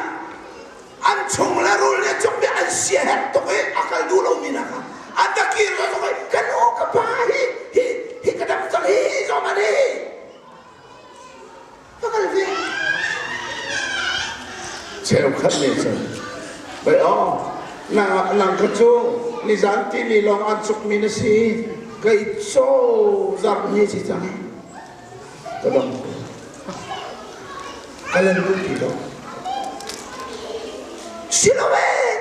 an chung le rul nih cukmi an siaherh tuk i a kal duh lomi hna kha an va kir ve tuk i ka nu ka pa hi hi hi ka dam cang hi hi zong an hi va kal ve cheukhat nih cun bai aw nang nang kha cu nizan timi lawng an cukmi na si kei caw zarh ni si cang ka dam ka lan duh ti lo si lo ee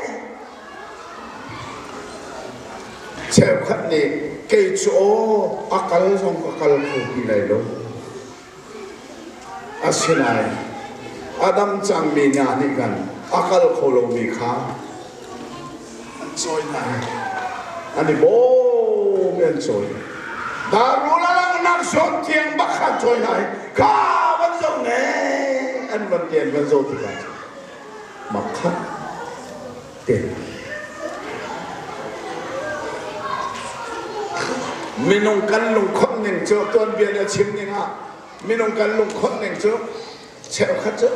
cheukhat nih kei cu aw a kal zong ka kal kho ti lai lo asinain a dam cangmi hna nih khan a kal kho lomi kha an cawi hna. An i bawm i an cawi. Darul a langhnak zawn tiang bak kha an cawi hna i kha van zo ne an van ti an van zo tikah cun makhat te minung kan lungkhon ning cu tuanbia nih a chim ning ah minung kan lungkhon ning cu cheukhat cu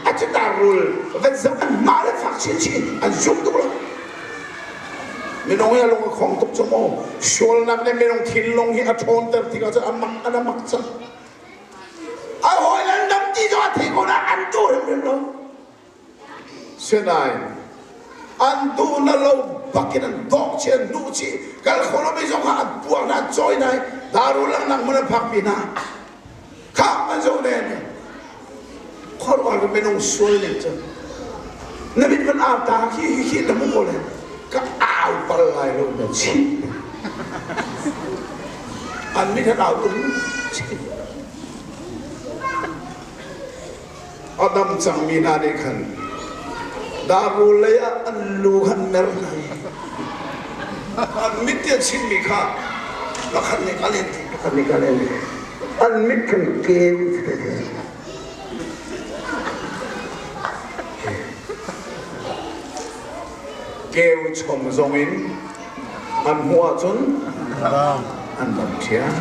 a cu rul van zoh an hma le fak chinchin an zum tuk lo minung hi a lung a khong tuk cu mu sualnak nih minung thinlung hi a ṭhawnter tikah cun a mak an a mak cang a hawi an dam ti zong a thei ko na an duh hrimhrim lo Sinain an duh na lo bakin an dawk chi an hnuh chi kal kho lomi zong kha an puak hna an cawi hna i daru langnang hmun an phakpi hna kha an zoh nen khuaruahhar minung sual ning cu na mit van au ta khi hi khi na hmu ko le ka au bal lai lo na chim an mit han au tung chim a dam cangmi hna nih khan daru lei ah an lu khan mer hna i an mit ti a chimmi kha pakhat nih ka len pakhat nih ka len an mit khan keu keu chom zong in an hmuh ahcun. an dam ṭhiam.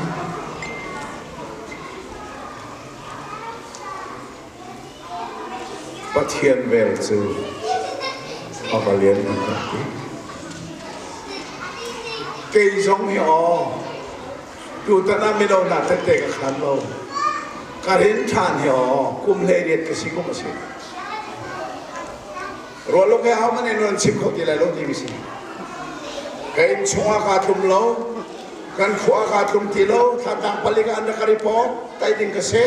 Pathian vel cu a va lian ngan dah ti. Kei zong hi aw tutan ah mino hna tette ka khan lo. Ka rin ṭhan hi aw kum 18 ka si kum a si. Rualuk he ahohmanh nih nan chim kho ti lai lo ti si. Ka inn chungah kaa tlum lo, kan khua ah kaa tlum ti lo, Thlantlang palik ah an rak ka report, tlaih ding ka si.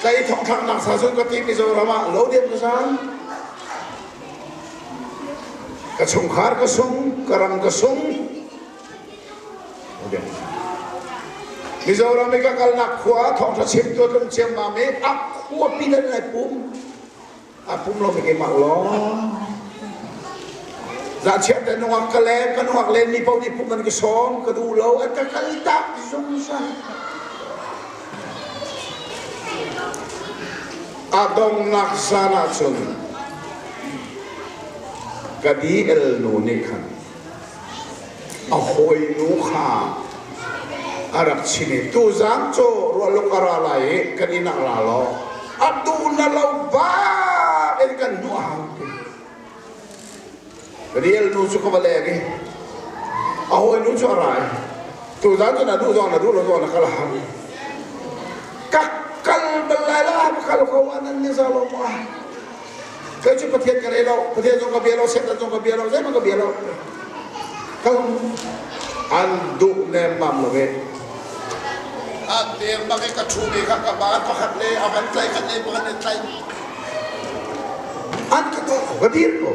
Tlaih thongthlaknak sa cun ka ti Mizoram ah lo diam ka zang. Ka chungkhar ka sung, ka ram ka sung. Mizoram i ka kalnak khua thawngṭha chimtu tlung ciammam i a khuapi dan lai pum. A pum lo mi keimah lawng. Zachiat te nungak ka le ka nungak len mi paoh nih pum an ka sawm ka duh lo an ka kal tak zungzal. A dongnak zan ah cun ka DL nu nih khan a hawinu kha a rak chim i tuzaan cu ruahluk a ra lai i kan inn ah ra law a duh na lo bak in kan hnuh a hau ti. Rial nu cu ka va leng i a hawinu cu a ra i tuzaan cu na duh zong na duh lo zong na kal a hau. Ka kal bal lai lo, kal ko ah nan ni za lo maw? Kei cu Pathian ka rei lo, Pathian zong ka bia lo, Satan zong ka bia lo, zeihmanh ka bia lo. Kal an duh nemmam lo ve. An deng bak i ka ṭhu ve kha ka baan pakhat le a van tlaih khat le pakhat le tlaih. An ka tuah ko, ka dir ko.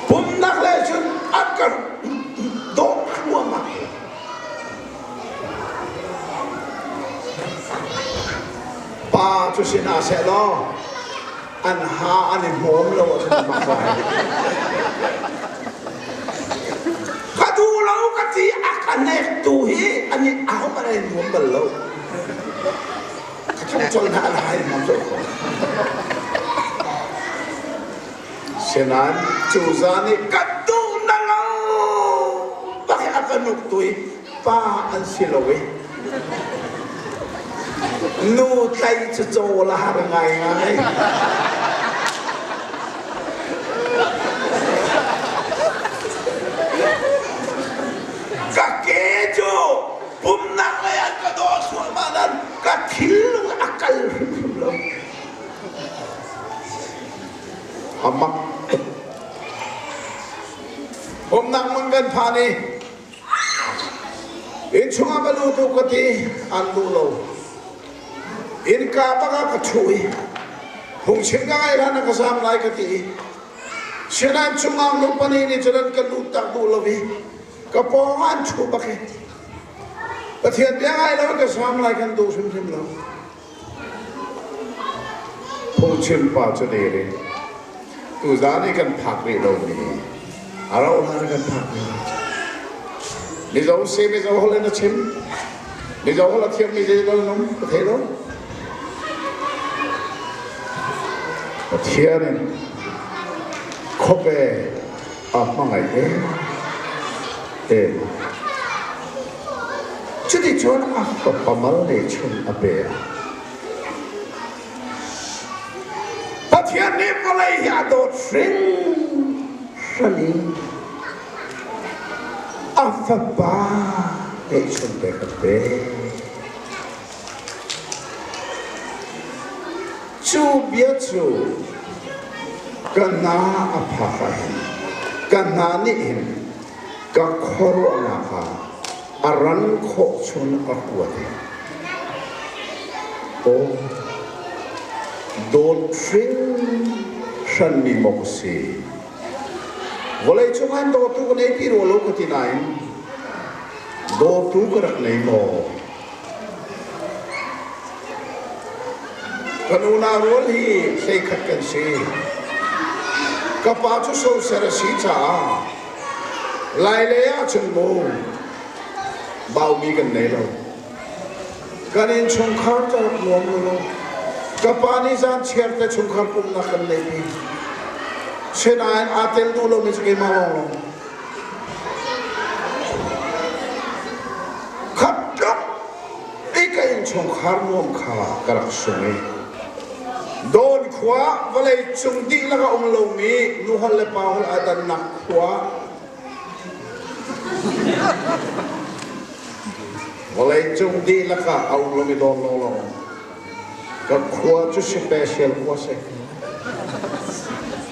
Pumnak le cun an ka dawh thluahmah. Pa cu si hna seh law an ha an i hmawm lo ahcun mak lai. Ka duh lo ka ti a ka nektu hi an i ahohmanh an i nuam bal lo. Ka thong col hna an ha i nuam colh ko. Sinain cu zan i ka duh na lo bak i a ka nuktu hi pa an si lo i nu tlai cu caw la har ngaingai. Ka ke cu pumnak lei an ka dawh thluahmah nan ka thinlung a kal hrimhrim lo. A mak tuk. Umnak hmun kan phan i innchung ah ka lut u ka ti an duh lo. Innka bak ah ka ṭhu i phungchim ka ngaih hlan ah ka zaam lai ka ti i sinain chungah nu pahnih nih cun an ka lut tak duh lo i ka pawng ah an ṭhu bak i Pathian bia ngai lo in ka zaam lai kan duh hrimhrim lo. Phungchim pa cu dir in tuzaan i kan phak rih lomi a rauh hlan kan phak rih lai. Mizo si Mizo holh in a chim. Mizo holh a thiammi zeidah nan um ka thei lo. Pathian in khuape a hmangaih em em. Cuticun a fapa mal nih chun a pe. Pathian nih vawlei hi a dawt hringhran i a fapa ngeihchun te kan pe. Cu bia cu ka hna a phak ah hin ka hna nih hin ka khuaruahnak ah a ran khawh chung a kuat i aw dawt hringhranmi maw ka si vawleicung ah dawtu ka nei ti rua lo ka ti nain dawtu ka rak nei maw Kan unau rual hi hleikhat kan si. Ka pa cu soser a si caah Lailei ahcun mu baumi kan nei lo. Kan innchungkhar cu rak nuam lo. Ka pa nih zan chiar te chungkhar pumhnak kan neih pi. Sinain aa tel duh lomi cu keimah lawnglawng. Innchungkhar nuam kha ka rak sung i Dawn khua vawlei cung dihlak a um lomi nuhol le pahol aa dannak khua vawlei cung dihlak ah a um lomi Dawn lawnglawng ka khua cu special khua si.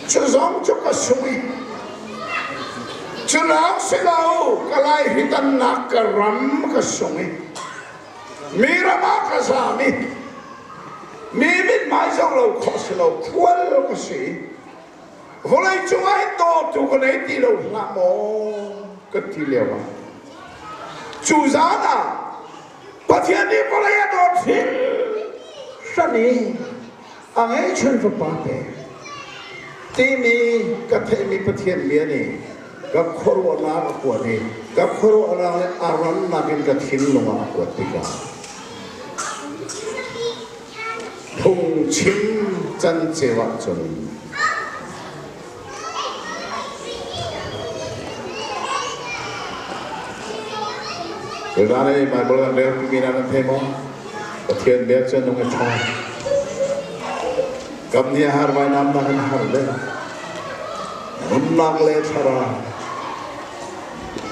Cu zong cu ka sung i cu lawng si lo ka lai hitannak ka ram ka sung i mi ram ah ka zaam i mi mithmai zoh lo khawh si lo khual ka si. Vawlei cungah hin dawtu ka nei ti lo hlah maw ka ti lio ah cu zan ah Pathian nih vawlei a dawt hringhran i a ngeihchun fapa pek timi ka theihmi Pathian bia nih ka khuaruahnak a kuat i ka khuaruahnak le a rannak in ka thinlung ah a kuat tikah phungchim canceo ahcun Tuzaan i Baibal kan rel timi na nan thei maw? Pathian bia cu nung i ṭha. Kam nih a har vainam nak in har le nunnak le thlarau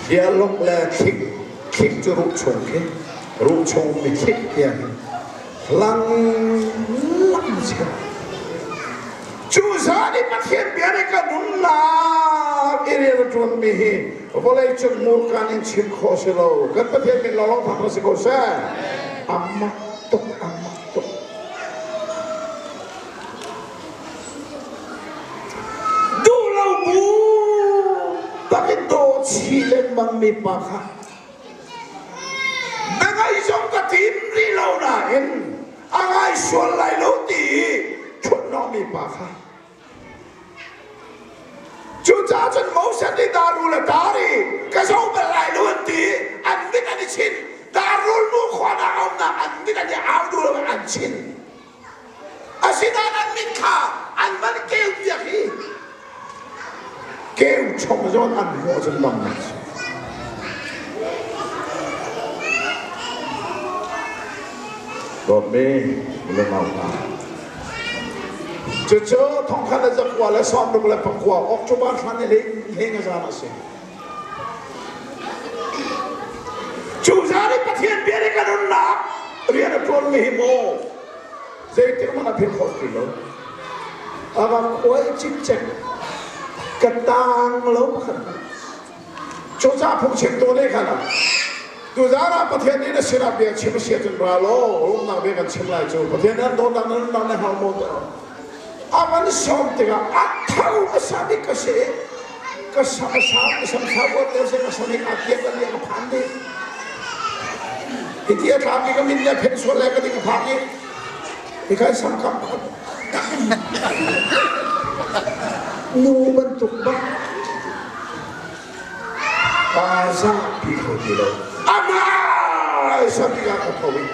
hialok le thlik thlik cu ruh chung khi ruh chung mi thlik tiang hin lang lang si. Cu zan i Pathian bia nih ka nunnak i rian a ṭuanmi hi vawleicung murkaan in chim khawh si lo. Kan Pathian min lawnglawng thangṭhat si ko seh. A mak tuk, a mak tuk. Duh lo bu tak in daw chih lengmang mi pa kha biangai zong ka tim rih lo nain a ngai sual lai lo ti i ṭhuthnawhmi pa kha cucaah cun Moses nih darul a tar i ka zoh bal lai lo an ti an mit an i chinh darul nu khua dah a umnak an mit an i au duh lo an chinh asinain an mit kha an van keu piak i keu chom zawn an hmuh ahcun damnak si. Dawtmi lengau hna. Cucu thongkhat le zakua le sawmruk le pakua October thla ni hlei nga zan a si. Cu zan i Pathian bia nih ka nunnak rian a ṭuanmi hi maw zeitik hmanh a philh khawh ti lo. A va khuai cikcek ka taang lo pakhat hmanh. Cucaah phungchimtu nih khan tuzaan ah Pathian nih na sinah bia chim a si ahcun ra law rumnak bia kan chim lai cu Pathian nih an dawtnak na nunnak na hngal maw a van sawm tikah a tho hmasa bik ka si ka sam a sam ka sam sau uat lio si ka sam hi kaa kiak a liang a phan dih hiti a tlak i ka min le phen sual le ka ding a phak i hi khan sam kam pakhat nu bantuk bak Kaa zahpi kho ti lo. Amah sabik ah ka tho i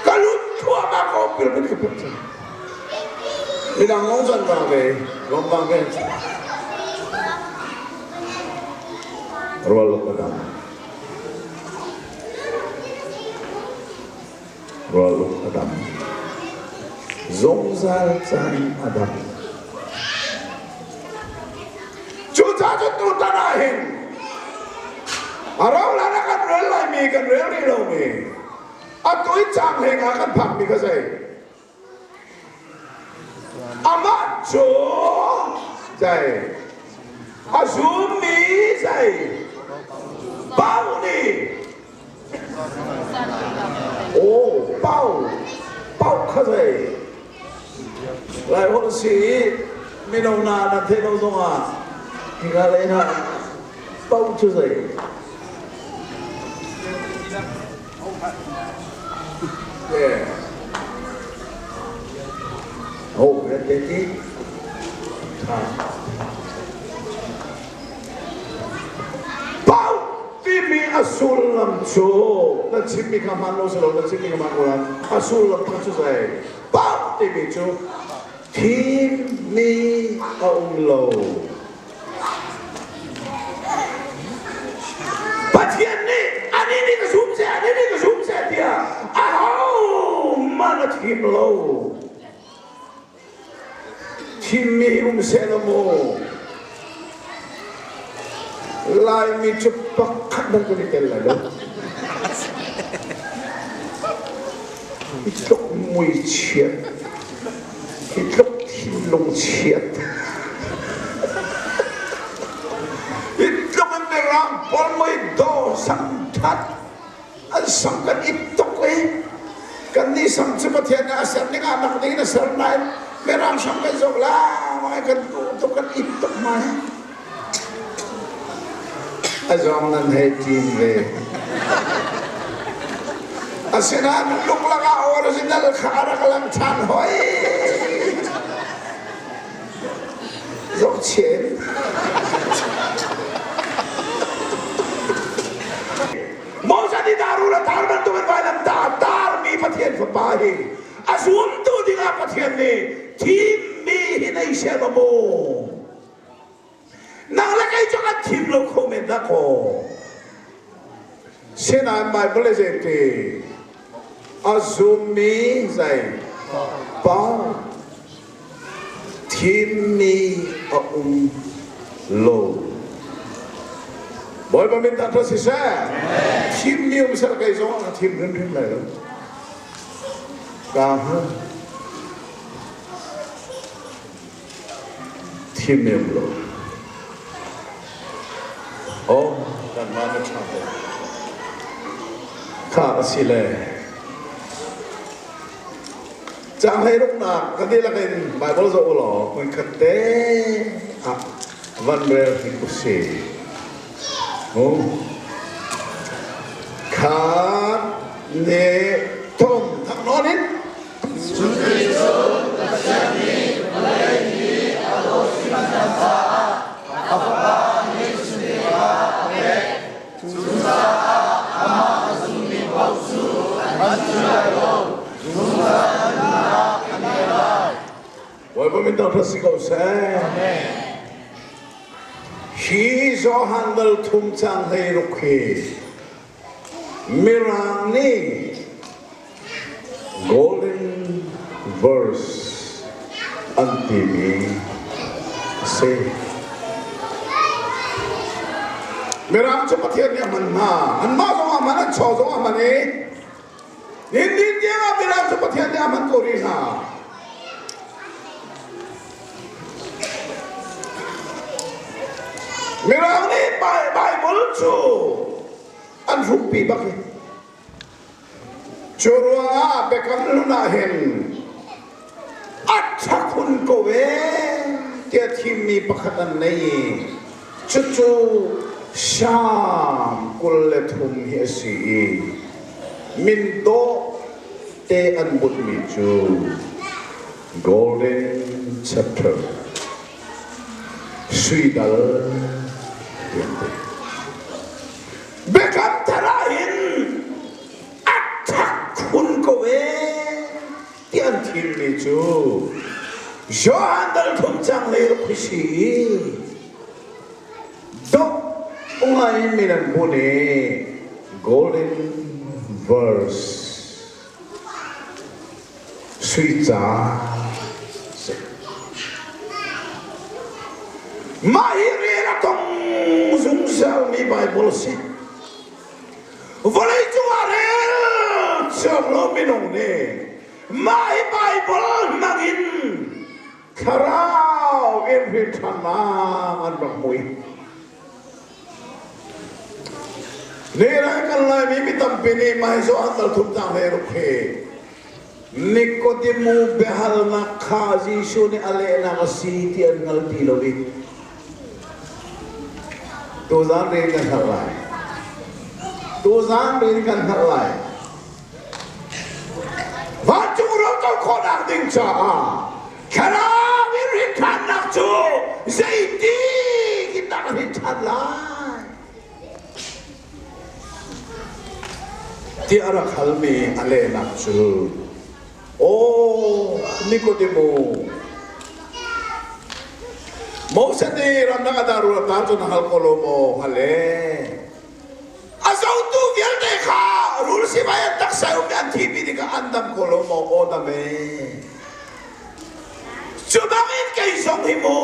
ka lut thluahmah ko pyramid ka phak cang. Midang lawng zan vang ve, lawm vang ve. Rual ka dam. Rual uk a dam. Zungzal ca in a dam. Cucaah cun tutan ah hin a rauhhlan ah kan rel laimi kan rel rih lomi atu i caang hleng ah kan phakmi kha zei amah cu zei a zummi zei pau nih Aw pau pau kha zei Laiholh si i mino hna nan theih lo zongah hika lei hna pau cu zei Oh, te ti. Pau timi a sullam cu na chimmi kha hmaan lo si lo na chimmi kha hmaan ko lai a sullam kha cu zei pau timi cu thimmi a um lo Pathian nih ani nih ka zum seh ani nih ka zum seh tiah aho him lo. Thimmi um sehlaw maw Laimi cu pakhat hmanh kan i tel lai lo. Hi tluk muichiat, hi tluk thinlung chiat, hi tluk in Mirang pawl mui dawh sang that an sang kan i tuk i kannih sam cu Pathian nih a ser ning ah nak ding in a ser nain Mirang sam kan zoh lai kan duh tuk kan i tuk mai a zong nan hei ṭin ve asinain luklak ah original kha a rak lang ṭhan hoi zohchia in Moses nih daru le tar bantukin vailam ta tarmi Pathian Fapa hi a zumtu dingah Pathian nih thimmi hi nei seh maw? Nang le kei cu kan thim lo kho men dah kaw. Sinain Bible le zeiti a zummi zei pa Thimmi a um lo. Bawipa min dah siseh. Thimmi um seh kei zong ah ka thim hrimhrim lai lo. Ka hngal. Thimmi um lo. Oh, kan van a ṭha tuk. Kha a si le. Caang hleiruknak kan dihlak in Baibal zoh u law hmunkhat te ah van rel hnik usih. Mu. Khat ne thum thak nawn in. Cuticun Pathian nih vawlei hi a dawt hringhran caah a Fapa ngeihchunte kha a pek. Cucaah amah a zummi paoh cu an thi lai lo, zungzal nunnak an ngei lai. Bawipa min thangṭhat si ko seh. Hi Johan dal thum cang 16 hi Mirang nih Golden Verse an timi a si. Mirang cu Pathian nih a hman hna. Anmah zong a hman, an chaw zong a hman i nihin tiang ah Mirang cu Pathian nih a hman ko rih hna. Mirang nih Bible cu an hrukpi bak i Cu ruangah Biakam Hlun ah hin a ṭha khun ko ee tiah thimmi pakhat an nei i cucu Salm 23 hi a si i min dawh te an bunhmi cu Golden Chapter sui dal ti an ti. Biakam thar ah hin a ṭhak khun ko ee ti an thimmi cu Johan dal thum cang lei ruk hi si i dok ngai min an hmun i golden verse sui ca si. Mah hi rel a tong zungzalmi Baibal a si. Vawleicung ah rel cang lo minung nih mah hi Baibal hmang in thlarau in hrinthannak an rak hmu i Nirai kan Laimi mi tampi nih mah hi an dal thum tang hlei ruk hi Nikodemu biahalnak kha Jesuh nih a lehnak a si ti an hngal ti lo i tuzaan rin kan hngalh lai. Tuzaan rin kan hngalh lai. Vancung ro co khawhnak ding caah thlarau in rinṭhannak cu zeiti in dah kan rinṭhan lai? Tiah a rak halmi a lehnak cu, Aw, Nikodemu, Moses nih ramdang a dah rual ta cu na hngal ko lo maw? Hngal e. A zotu vialte kha ah rul sivai an taksa um i an thimi tikah an dam ko lo maw? Aw dam ee. Cu bangin kei zong hi mu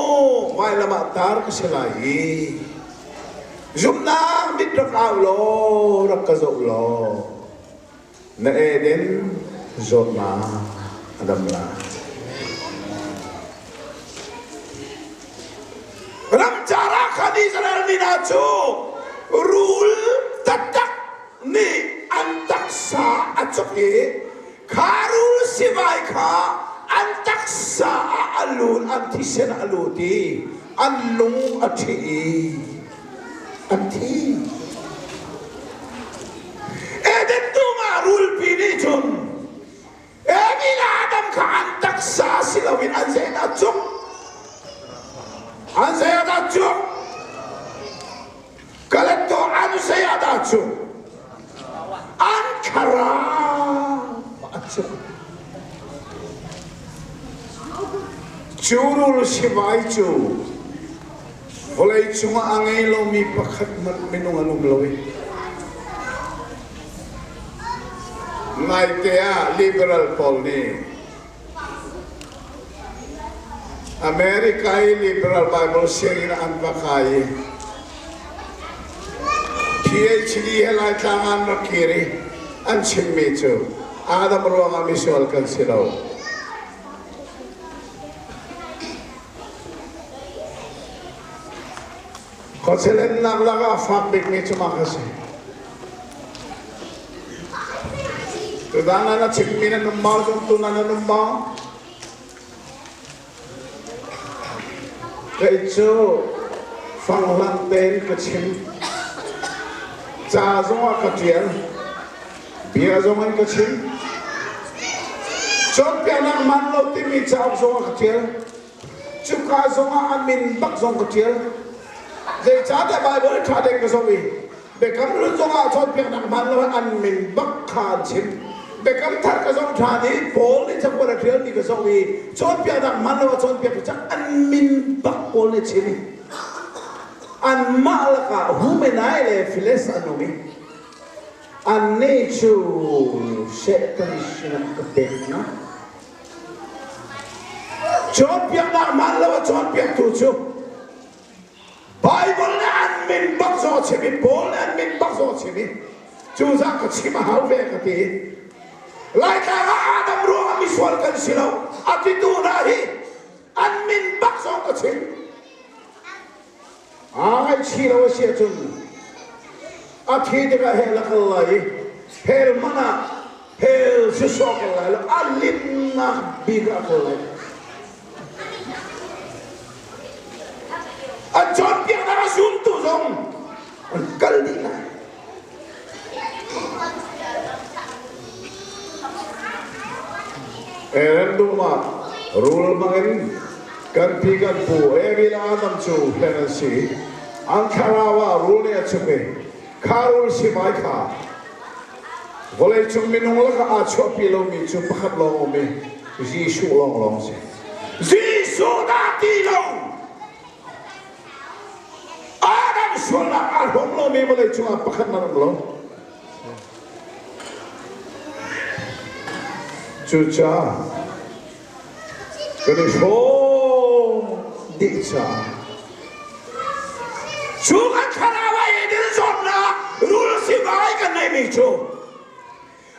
vailam ah tar ka si lai i zumhnak mit rak au law rak ka zoh law na Eden zawtnak a dam lai. Ramcar ah khan Israel mi hna cu rul taktak nih an taksa a cuk i kha rul sivai kha an taksa ah a lut, an thisen a lut i an lung a ṭhi i an thi. Eden dum ah rulpi nih cun Evi le Adam kha an taksa si loin an zei dah cuk? An zei dah cuk? Kaletto an zei dah cuk? An thlarau a cuk. Cu rul sivai cu Vawlei cungah a ngei lomi pakhat hmanh minung an um lo i naite ah liberal pawl nih America i liberal Bible sianginn ah an va kai i PhD he Laitlang ah an rak kir i an chimmi cu Adam ruangah misual kan si lo. Khuachelennak lakah a fak bikmi cu mah kha si. Tutan ah na chimmi nan um maw, zumtu nan an um maw? Kei cu fanghlang tein ka chim. Ca zongah ka ṭial. Bia zong in ka chim. Cawnpiaknak man lo timi cauk zong a ka ṭial. Cuka zongah a min bak zong ka ṭial. Zeicahtiah Baibal ṭha tein ka zoh i Biakam Hlun zongah cawnpiaknak hmaan lo an min bak kha an chim. Biakam Thar ka zoh ṭhan i Paul nih cakuat a ṭialmi ka zoh i cawnpiaknak hmaan lo a cawnpiak cu an min bak Paul nih a chim i anmah lakah Humenai le Philes an um i Annih cu Satan sinah ka pek hna. Cawnpiaknak hmaan lo a cawnpiaktu cu Baibal nih an min bak zong a chim i Paul nih an min bak zong a chim i cuzah ka chim a hau ve ka ti. Laitlang ah Adam ruangah misual kan si lo a titu hna hi an min bak zong ka chim. Aa ngaihchih lo a si ahcun a thi tikah hell a kal lai i hell hmanh ah hell sisawh a kal lai lo a linnak bik ah a kal lai. An cawnpiaknak a zumtu zong an kal dih lai. Eren dum ah rul hmangin kan pi kan pu Evi le Adam cu hlen an si. An thlarau ah rul nih a chuk i kha rul sivai kha vawleicung minung lakah aa chuahpi lomi cu pakhat lawng um i Jesuh lawnglawng si. Jesuh dah ti lo! Adam sualnak aa hrawm lomi vawlei cungah pakhat nan um lo. Cucaah kan i hrawm dih caah cu kan thlarau ah Eden zawtnak rul sivai kan neihmi cu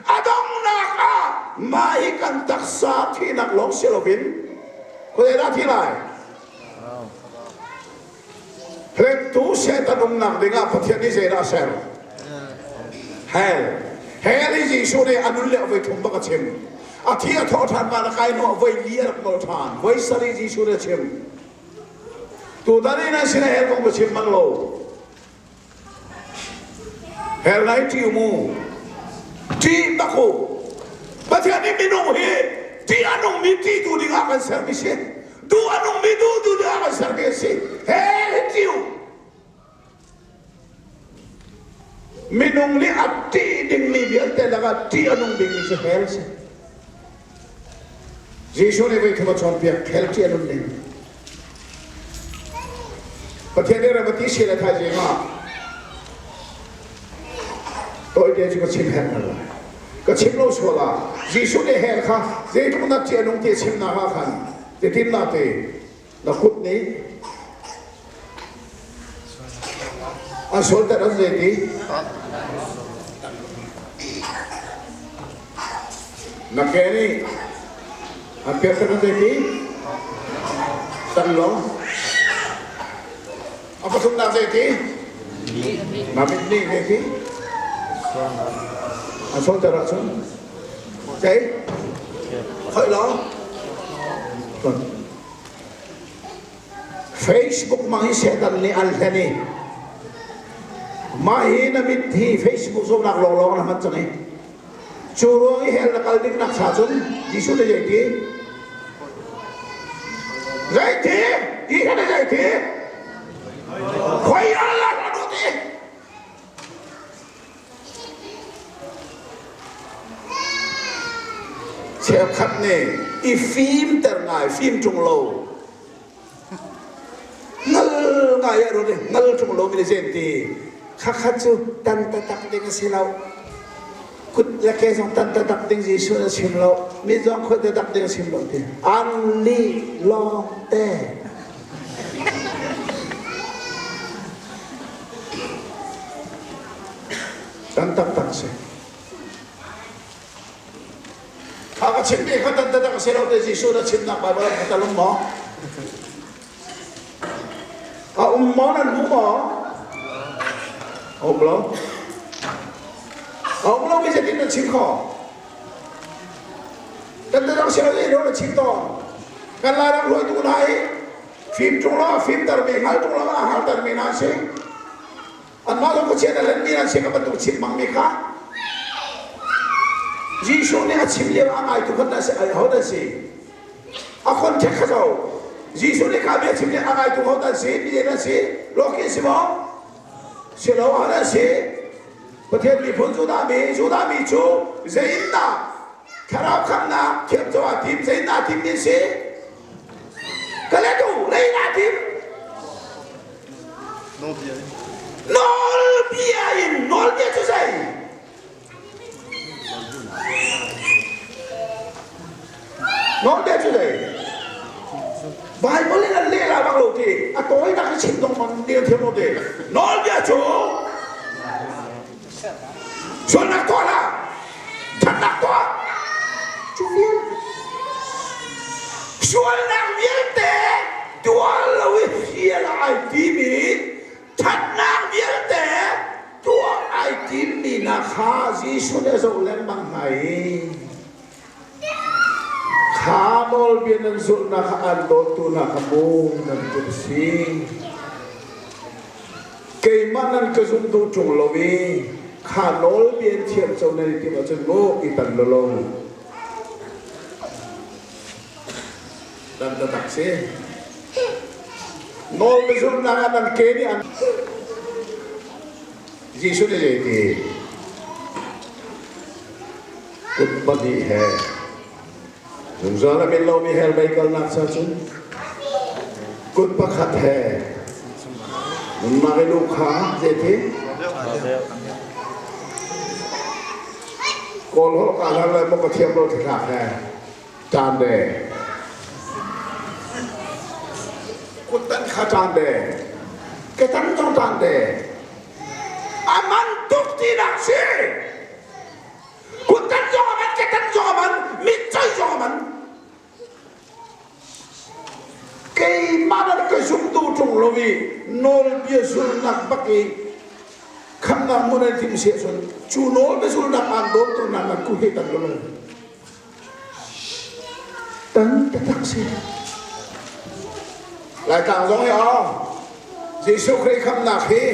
a donghnak ah mah hi kan taksa thihnak lawng si loin khuazei dah thi lai Hlettu Satan umnak dingah Pathian nih zeidah a ser? Hell. Hell hi Jesuh nih a nun le voi thum bak a chim. A thi a thawh ṭhan van a kai hnuah voi li a rak nawl ṭhan. Voi sarih Jesuh nih a chim. Tutan i nan sinah hell kong ka chim bal lo. Hell nai ṭih mu. Ṭih bak u. Pathian nih minung hi ṭih a nungmi ṭihtu dingah kan sermi si. Duh a nungmi duhtu dingah kan sermi a si. Hell hi ṭih u. Minung nih a ṭih dingmi vialte lakah ṭih a nung bikmi cu hell a si. Jesuh nih voi thum a cawnpiak hell ṭih a nun ning. Pathian nih ram a ti si le thaizing ah. Tawite cu ka chim herh hna lai. Ka chim lo sual ah Jesuh nih hell kha zeitluk nak ci a nung ti a chimnak ah khan titimnak te na kut nih an sualter an zei ti? Na ke nih an piakter an zei ti? Tan lo. A pathumnak zei ti? Na mit nih zei ti? An sualter ahcun zei? Khoih lo. Facebook mang hi Satan nih an hlen i mah hi na mit hi Facebook zawtnak lawnglawng na hman cang i cu ruang i hell na kal ding nak cha cun Jesuh nih zei ti? Zei ti? Jesuh nih zei ti? Khoi Allah na duh ti? Cheukhat nih i fimter ngai fim ṭung lo ngal ngai ah ruat i ngal ṭung lo mi nih zei an ti khakhat cu tan taktak ding a si lo kut le ke zong tan taktak ding Jesuh a chim lo mi zong khut taktak ding a chim lo ti an lih lawng te Tan taktak si. Kha ka chimmi kha tan taktak a si lo te Jesuh na chimnak Baibal ah ka um maw? A um maw nan hmu maw? A um lo. A um lo mi zeitin nan chim khawh? Tan taktak si lo te na chim tawn. Kan Lairam hruaitu hna hi fim ṭung lo fimter mi hngal ṭung lo a hngalter mi hna si. Anmah zong khuachia na lenmi nan si ka bantuk chim hmangmi kha Jesuh nih a chim lio a ngaitu kha na si ho nan si a contact kha zo Jesuh nih kha bia chim lio a ngaitu ho nan si mi nan si lawki si maw si lo ho nan si Pathian miphun Judah mi Judah mi cu zeiindah thlarau khamnak thiam cu a tim zeiindah tim mi si ka let u leilah tim nawlbia in nawlbia cu zei nawlbia cu zei Bible in an leh la bak lo ti a tawinak i chim dong man dil thiam lo ti nawlbia cu Sualnak tuah hlah! Ṭhatnak tuah! Cu vial sualnak vialte tuah lo i hrial ai timi ṭhatnak vialte tuah ai timmi hna kha Jesuh nih a zoh lengmang hna i kha nawlbia nan zulhnak kha an dawtu hna kha mu nan tluk si. Keimah nan ka zum duh ṭung lo i kha nawlbia in thiamco nan i timh ahcun maw i tan lo dan taktak si. Nawl na zulhnak ah nan ke nih an Jesuh nih zeiti kut pahnih he zungzal a min lomi hell mei kalnak cha cun kut pakhat he nunnak i luh kha zeiti kawl holh ka hlan lai maw ka thiam lo thlak he ṭan de kut tan kha ṭan de ke tan zong ṭan de a man tuk tinak si Kuttan zong a man, ketan zong a man, mitcoi zong a man. Keimah nan ka zumtu ṭung lo i nawlbia zulnak bak i khamnak mun an tim si ahcun cu nawlbia zulnak aan dawtu hna nan ku he tan lo. Tan taktak si. Laitlang zong hi aw Jesuh Khrih khamnak hi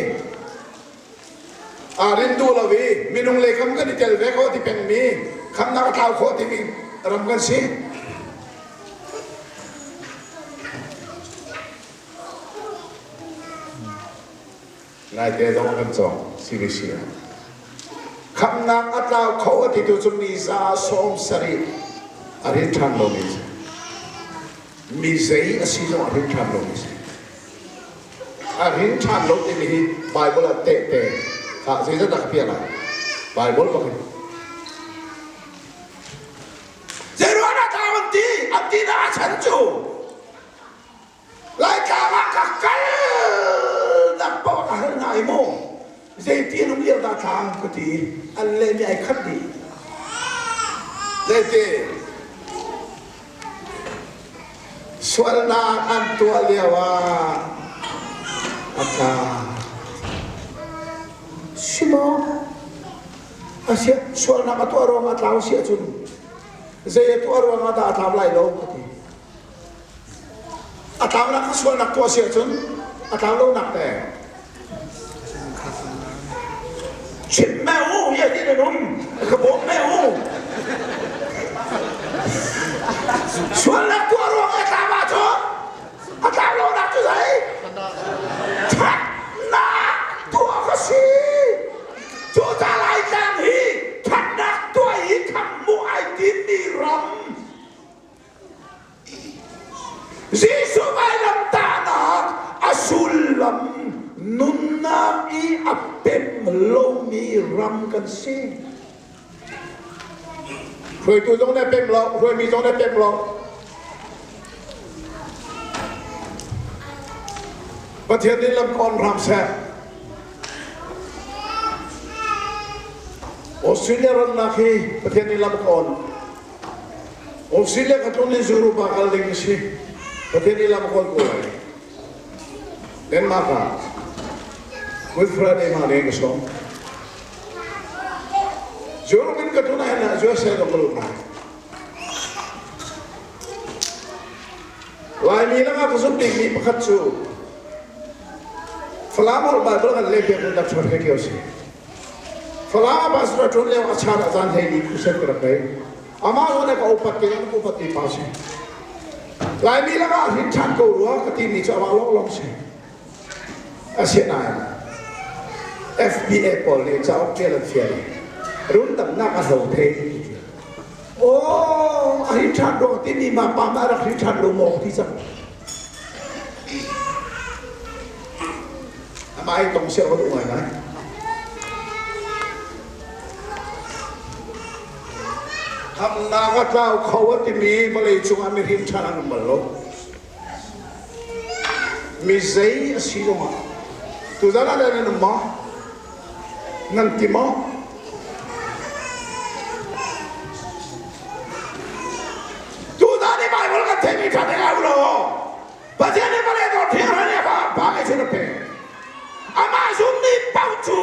Aa rin duh lo i minung lei kam kan i tel ve ko ti pengmi khamnak a tlau khawh timi ram kan si. Naite zong kan cawng CBC ah. Khamnak a tlau kho a titu cu mi za 70 a rin ṭhan lomi si. Mi zei a si zong a rin ṭhan lomi si. A rin ṭhan lo timi hi Baibal ah tehte kha zeizat dah ka piah lai? Bible bak in. Zeiruang dah tlau an ti? An ti dah a chan cu. Laitlang ah ka kal nak paoh ka hal hna i maw zeiti an um lio dah tlang ka ti an lehmi ai khat dih. Zeiti? Sualnak an tuah lio ah a tla. Si maw? Asia sualnak a tuah ruangah tlau si ahcun zei a tuah ruangah dah a tlau lai lo ka ti. A tlaunak kha sualnak tuah si ahcun a tlau lonak te. Chim me u ye ti nan um ka bawm me u. Sualnak tuah ruang a tlau ahcun a tlau lonak cu zei? Thatnak tuah ka si. Cucaah Laitlang hi thatnak tuah i khamhmu ai timmi ram Jesuh vailamtahnak a sullam nunnak i a pem lomi ram kan si. Hruaitu zong nih pem lo, hruaimi zong nih pem lo. Pathian nih lam kawn hram seh. Australia rannak hi Pathian nih lam kawn. Australia ka tlun in Europe ah kal ding si. Pathian nih lam kawl ko lai. Denmark ah Good Friday ma ne ka sawm. Europe in ka tlun ah hin USA ka lut lai. Laimi lakah ka zumh bikmi pakhat cu Falam holh Bible kan leh piak in dak chuan ke si. Falam ah pastor ṭuan lio a chan a caan hlei ni crusade ka rak ngei. Amah zong nih ka upat ke kan upat ti pa si. Laimi lakah hrin ṭhan ko rua ka timi cu amah lawnglawng si. Asinain FBA pawl nih cauk ṭial an fial i rundamnak a hlo thei ti. Aw, a hrin ṭhan ruang timi ma pa ma rak hrin ṭhan lo maw ti cang. Amah hi tong siang ka duh ngaingai. Khamnak a tlau kho a timi vawlei cungah mihrim ṭhan an um bal lo. Mi zei a si zongah tuzan ah nan um maw? Nan ti maw? Tuzan i Bible kan theihmi ṭha te ngai u law Pathian nih vawlei dawt thiang hran i a pa ngei chun a pek. Amah zummi paoh cu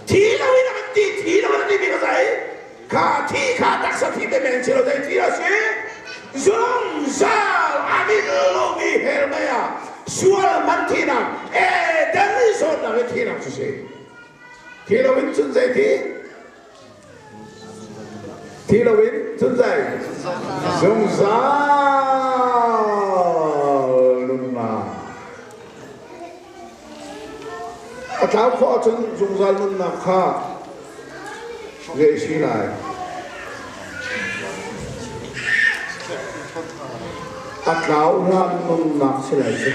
thi loin a kan ti thi lo in a timi ka zei kha thi kha taksa thi te men si lo zei thi a si zungzal a min lomi hell mei ah sual man thinak Eden i zawtnak i thinak cu si thi loin cun zei thi thi loin cun zei zungzal nunnak A tlau khawh ahcun zungzal nunnak kha zei si lai? A tlau hlan nunnak si lai cu.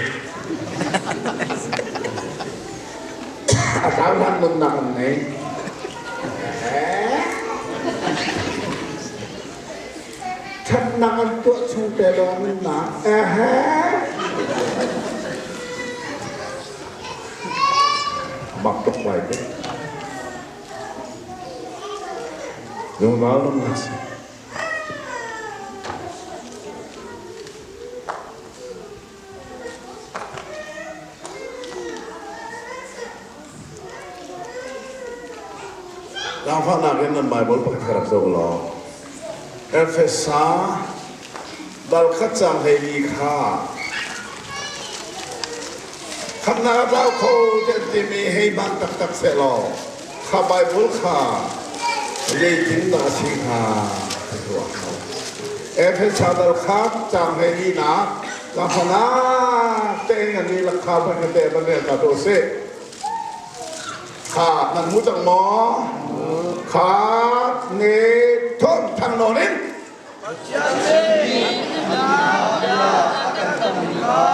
A tlau hlan nunnak an nei. Ṭhatnak an tuah chung te lawng nunnak. Ehe. Mak tuk lai te. Zungzal nunnak si. Zaangfahnak in nan Bible pakhat ka rak zoh law Efesa dal khat cang hleimi kha khamnak a tlau kho te an timi hei hmaan taktak sehlaw kha Bible kha zeitindah a si hnga ti ruah hau. Efesa dal khat cang hleimi nak zaangfahnak tein an i lakha van ka te van rel ta to sih. Kha nan hmu cang maw? Kha ne thawm thang nawn in. Pathian nih a kan tongmi kha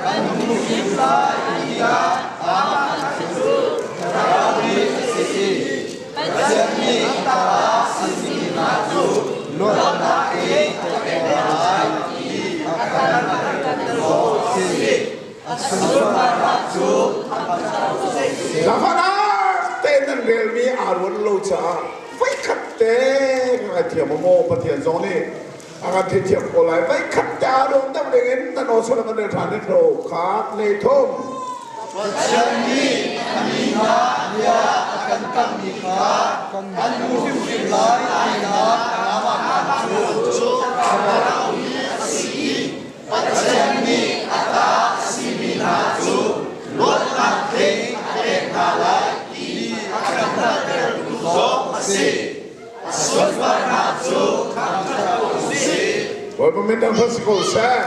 kan hmuh lai tiah aamah khan cu Thlarau nih a si. Zaangfahnak tein nan relmi aa ruan lo caah voikhat te ka ngaithiam maw Pathian zong nih a kan theithiam ko lai. Voikhat te aa ruang deuh ding in nan aw sual kan rel ṭhan i hlo khat le thum. Pathian nih a mi hna bia a kan kamhmi kha kan hmu hrimhrim lai tinak aamahkhan cu thlarau mi a si i Pathian nih a ta a simi hna cu luatnak tling a pek hna lai ti a kan hngalhtertu zong a si. A sunparnak cu thangṭhat ko usih. Bawipa min dang si ko seh.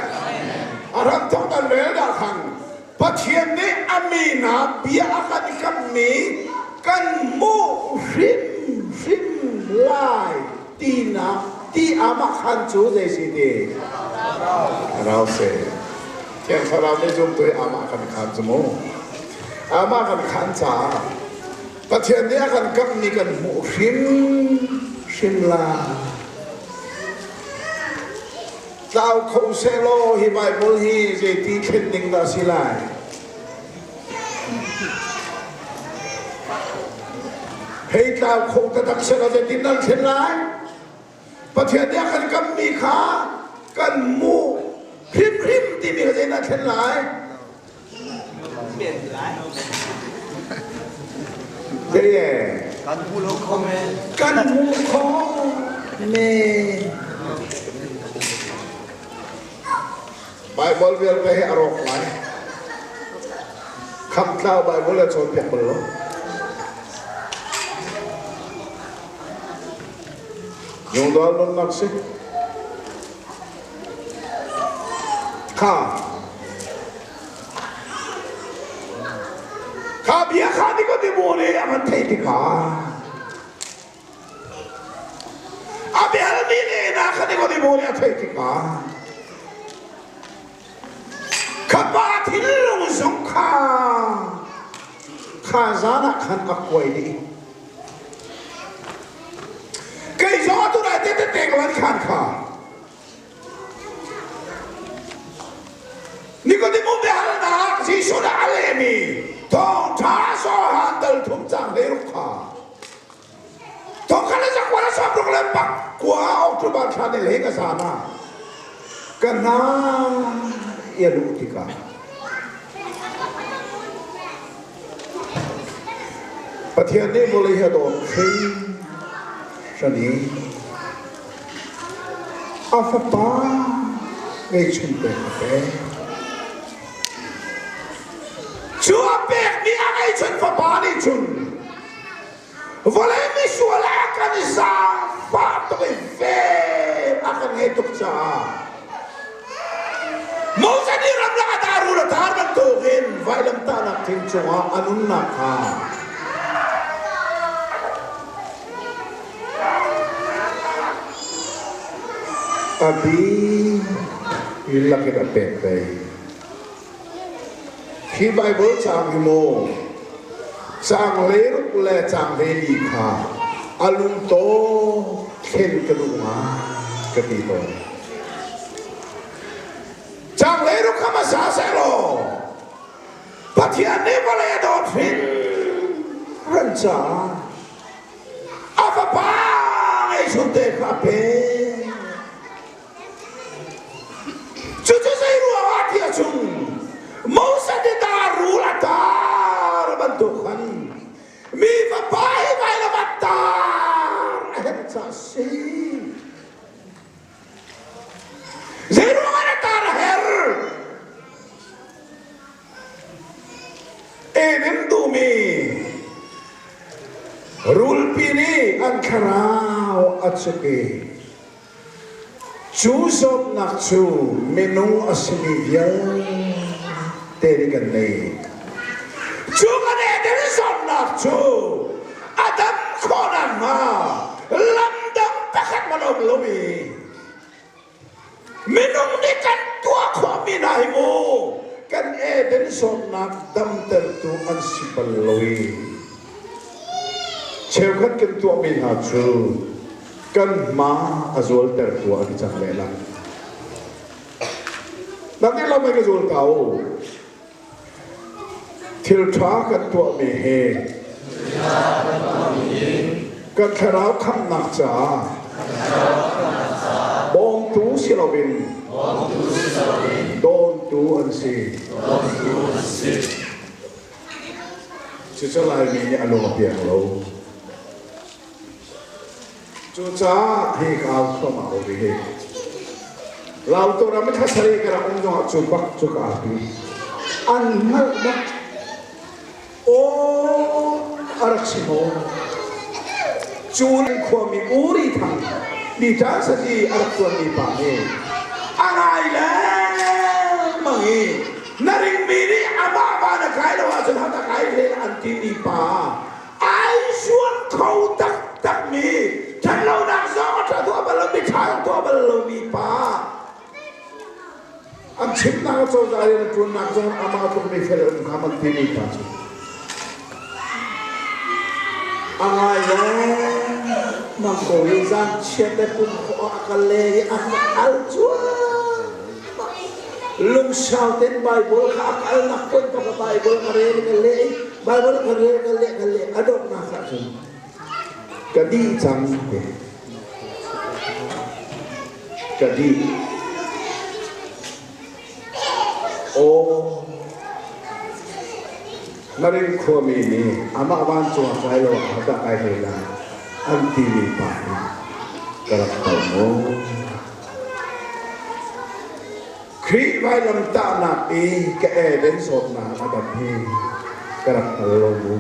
A ram thawk dan rel dah khan Pathian nih a mi hna bia a kan kammi kan hmuh hrimhrim lai tinak ti aamahkhan cu zei si ti? Thlarau si. Thiang Thlarau nih zumtu hi amah kan khaan cu mu. Amah kan khaan caah Pathian nih a kan kamhmi kan hmuh hrimhrim lai. Tlau kho sehlaw hi Baibal hi zeiti thlen ding dah si lai? Hei tlau kho taktak sehlaw zeitin nan thlen lai? Pathian nih a kan kammi kha kan hmuh hrimhrim timi kha zeitin nan thlen lai? Kan hmu lo kho men. Kan hmu kho men. Bible vialte hi a rawk lai. Khamtlau Bible a cawnpiak bal lo. Zungzal nunnak si. Kha Kha bia kha Nikodemo nih a van theih tikah a biahalmi lehnak kha Nikodemo nih a theih tikah kha pa thinlung zong kha kha zan ah khan a kuai dih. Kei zong atu dai te te ko an khan kha. Nikodemu biahalnak Jesuh nih a lehmi thawngṭha Johan dal thum cang hlei ruk kha thawngkha le zakua le sawmruk le pakua October thla ni hlei ka zan ah ka hna i a luh tikah Pathian nih vawlei hi a dawt hringhran i a Fapa ngeihchun pek a pek. Cu a pekmi a ngeihchun Fapa nih cun vawlei misual a kan zaangfah tuk i vel a kan ngei tuk caah Moses nih ramlak a darul a tar bantukin vailamtahnak thing cungah a nunnak kha a dihlak in a pek ve. Hi Baibal caang hi maw caang leiruk le caang hleili kha a lungtaw thlen ka duh ngai ka ti tawn. Caang leiruk kha hmasa sehlaw Pathian nih vawlei a dawt hringhran caah a fapa ngeihchun te kha a pek. Cucu zei ruangah ti ahcun Moses nih dar rul a tar bantuk khan mi fapa hi vailam ah tar a herh caah a si. Zei ruangah na tar a herh? Eden duhmi rulpi nih an thlarau a cuk i Cu zawtnak cu minung a simi vialte nih kan nei. Cu kan Eden zawtnak cu a dam khawh nakhnga lam dang pakhat hmanh a um lo i minung nih kan tuah khawhmi hna hi mu kan Eden zawtnak damtertu an si bal lo i cheukhat kan tuahmi hna cu kan hma a zualtertu ah an i cang lehlam. Nang nih lam ka zual ta u. Thil ṭha kan tuahmi hi kan thlarau khamhnak caah bawmtu si loin dawntu an si. Cucu Laimi nih a lung a piang lo. Cucaah hi ka au thluahmah ko rih hi. Lautu ram i thla sarih ka rak um zongah cu bak cu ka pi. An hngalh bak. Aw a rak si maw? Cu nan khuami Uri Thang mi ṭan sati a rak ṭuanmi pa nih a ngai lengmang i na ringmi nih amah van a kai lo ahcun hata kai hle an timi pa ai zuam kho taktakmi ṭhatlonak zong a ṭha tuah bal lomi ṭha tuah bal lomi pa an chimnak a cozah in a ṭuannak zong amah tluk mi fel um kha man timi pa cu a ngai le mang ko i zan chiat le pum khawh a kal le i a al cuahmah lungsau ten Bible kha a kalnak pon ka Bible ka rel ka leh Bible ka rel ka leh ka leh a donghnak ah cun ka dih cang te ka dih aw Marin khuami nih amah vancung ah kai lo ah dah kai hlei lai an timi pa hi ka rak hngal maw? Khrih vailamtahnak i ka Eden zawtnak a dam hi ka rak hngal lo mu.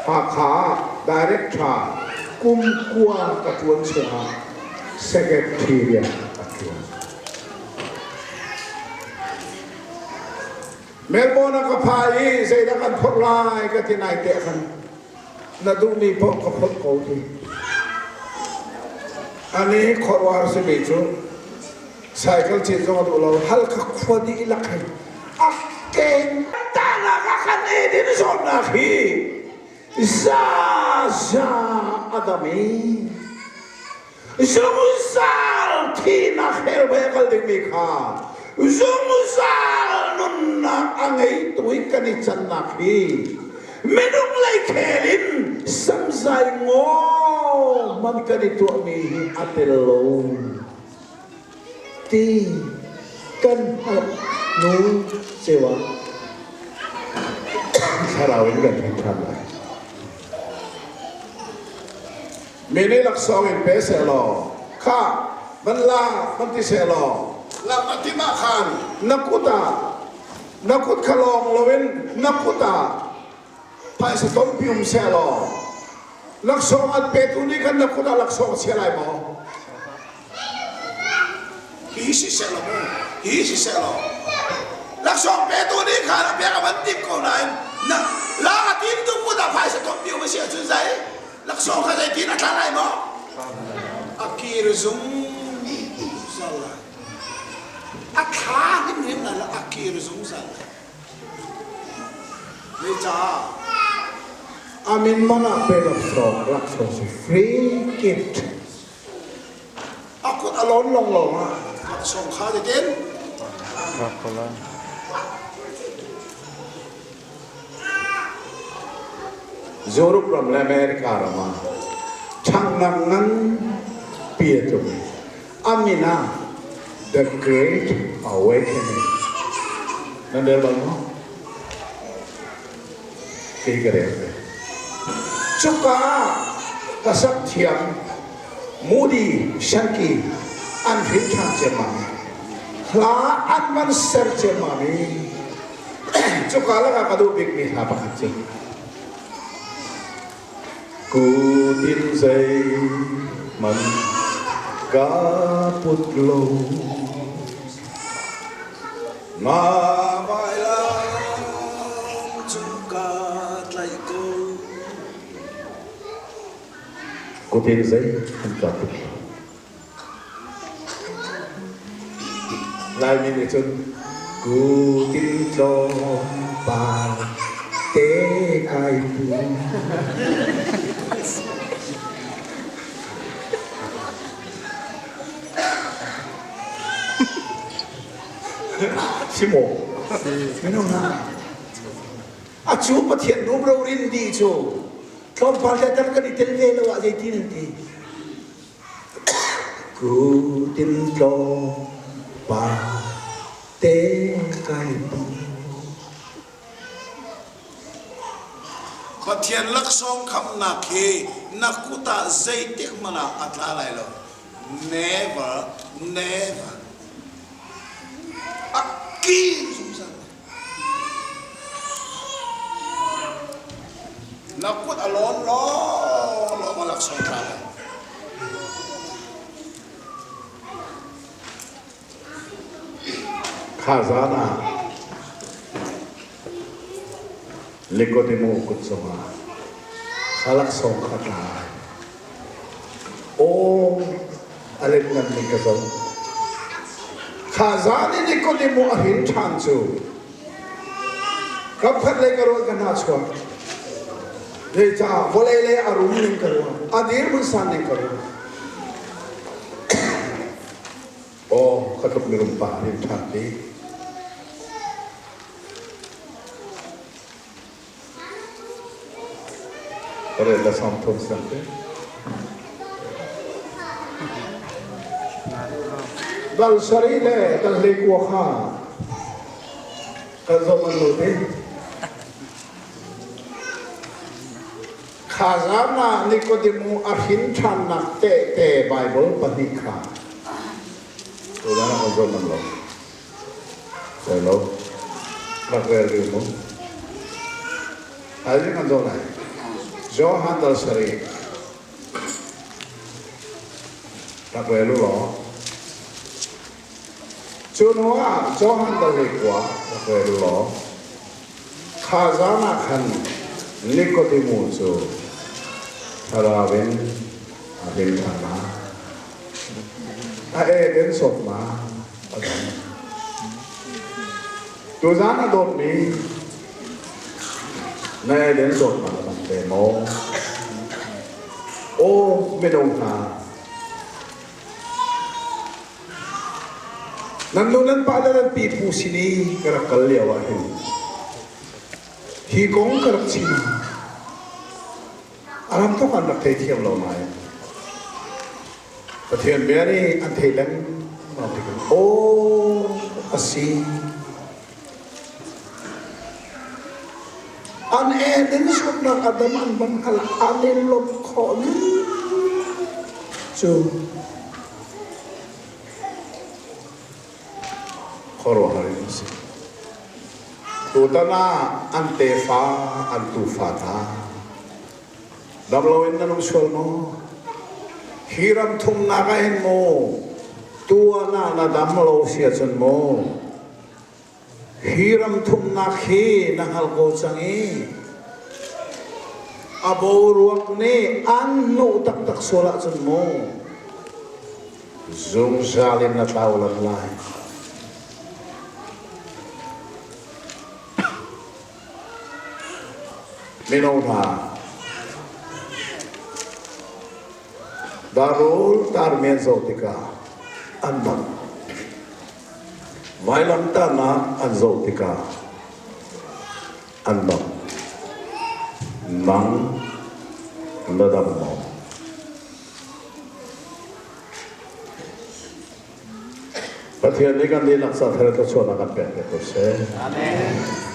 Hakha ah director kum kua ka ṭuan chungah secretary rian ka ṭuan. Melbourne ah ka pha i zeidah kan phorh lai ka ti nai te khan na duhmi paoh ka phorh ko ti. Ani khuaruahhar simi cu cycle cit zong a duh lo Halkha khua dihlak hin a keng tahnak ah khan edin zawtnak hi za za a dam i zungzal thihnak hell mei a kal dingmi kha zungzal nunnak a ngeitu i kan i cannak hi minung lei khel in samzai ngaw man kan i tuahmi hi a tel lo ti kan hngalh hnu ceu ah thlarau in kan hrin ṭhan lai. Mi nih laksawng in pe sehlaw, kha van la van ti sehlaw, lak a timh ah khan na kut ah na kut kha lawng loin na kut ah phaisa tompi um sehlaw, laksawng an petu nih khan na kut ah laksawng a chia lai maw? Hi si sehlaw mu, hi si sehlaw laksawng petu nih khan a pek a van timh ko nain na la a tim tu kut ah phaisa tompi um a si ahcun zei laksawng kha zeitin a tla lai maw? A kir zungzal lai. A thla hrimhrim lai lo, a kir zungzal lai. Zeicah? Amin man ah pe laksawng, laksawng si free gift. A kut a lawn lawnglawng ah laksawng kha zeitin? Rak ko lai. Europe ram le America ram ah ṭhangnam nganpi a tlung. A min ah The Great Awakening. Nan rel bal maw? Kei ka rel ve. Cuka ah ka sak thiam Moody Shanky an hrin ṭhan ciammam i hla an van ser ciammam i Cuka lakah ka duh bikmi hla pakhat cu Kutin zeihmanh ka put lo na vailam cu ka tlaih ko Kutin zeihmanh ka put lo Laimi nih cun kutin tlawmpal te kai pu. Si maw? Minung hna. A cu Pathian rumro rin di cu tlawmpal te tar kan i tel ve lo ah zeitin an ti. Kutin tlawmpal te kai pu. Pathian laksawng khamnak hi na kut ah zeitik hmanh ah a tla lai lo. Never, never. A kir zungzal lai. Na kut a lawn lawnglawng a laksawng tla lai. Kha zan ah Nikodemo kut cungah kha laksawng kha tla ai. Aw, a lianngan ning ka zoh. Kha zan i Nikodemo a hrin ṭhan cu kamkhat lei ka ruah ka hna chuak. Zeicah vawlei lei a rum ning ka ruah, a dirhmun san ning ka ruah. Aw, ka tluk mirum pa hrin ṭhan ti. Pare la sam thum siang te. Dal sari le dal hlei kua kha kan zong an lut i kha zan ah Nikodemu a hrin ṭhannak tehte Baibal pahnih kha tutan ah kan zong an lo. Lo rak rel rih mu. Thaizing kan zoh lai. Johan dal sarih. Rak rel u law. Cu hnu ah Johan dal lei kua rak rel u law. Kha zan ah khan Nikodemu cu thlarau in a hrin ṭhan ma? A ek in sawt ma? A dam. Tuzaan a dawtmi na Eden zawtnak a dam ve maw? Aw mino hna, nan nu nan pa le nan pipu sin i ka rak kal lio ah hin hi kong ka rak chim. A ram tuk an rak theithiam lo nain Pathian bia nih an thei lengmang tikah aw a si. An Eden sualnak Adam an van hngalh an i lawmh khawh ning cu khuaruahhar in a si. Tutan ah an tefa an tufa hna dam loin nan um sual maw? Hi ram thumnak ah hin maw tuan ah na dam lo si ahcun maw hi ram thumnak hi na hngal ko cang i a boruak nih an hnuh taktak sual ahcun maw zungzal in na tlau lan lai. Mino hna, darul tarmi an zoh tikah an dam. Vailamtahnak an zoh tikah an dam. Nang na dam maw? Pathian nih kan dihlak sa thar thluachuahnak kan pek te ko seh. Amen.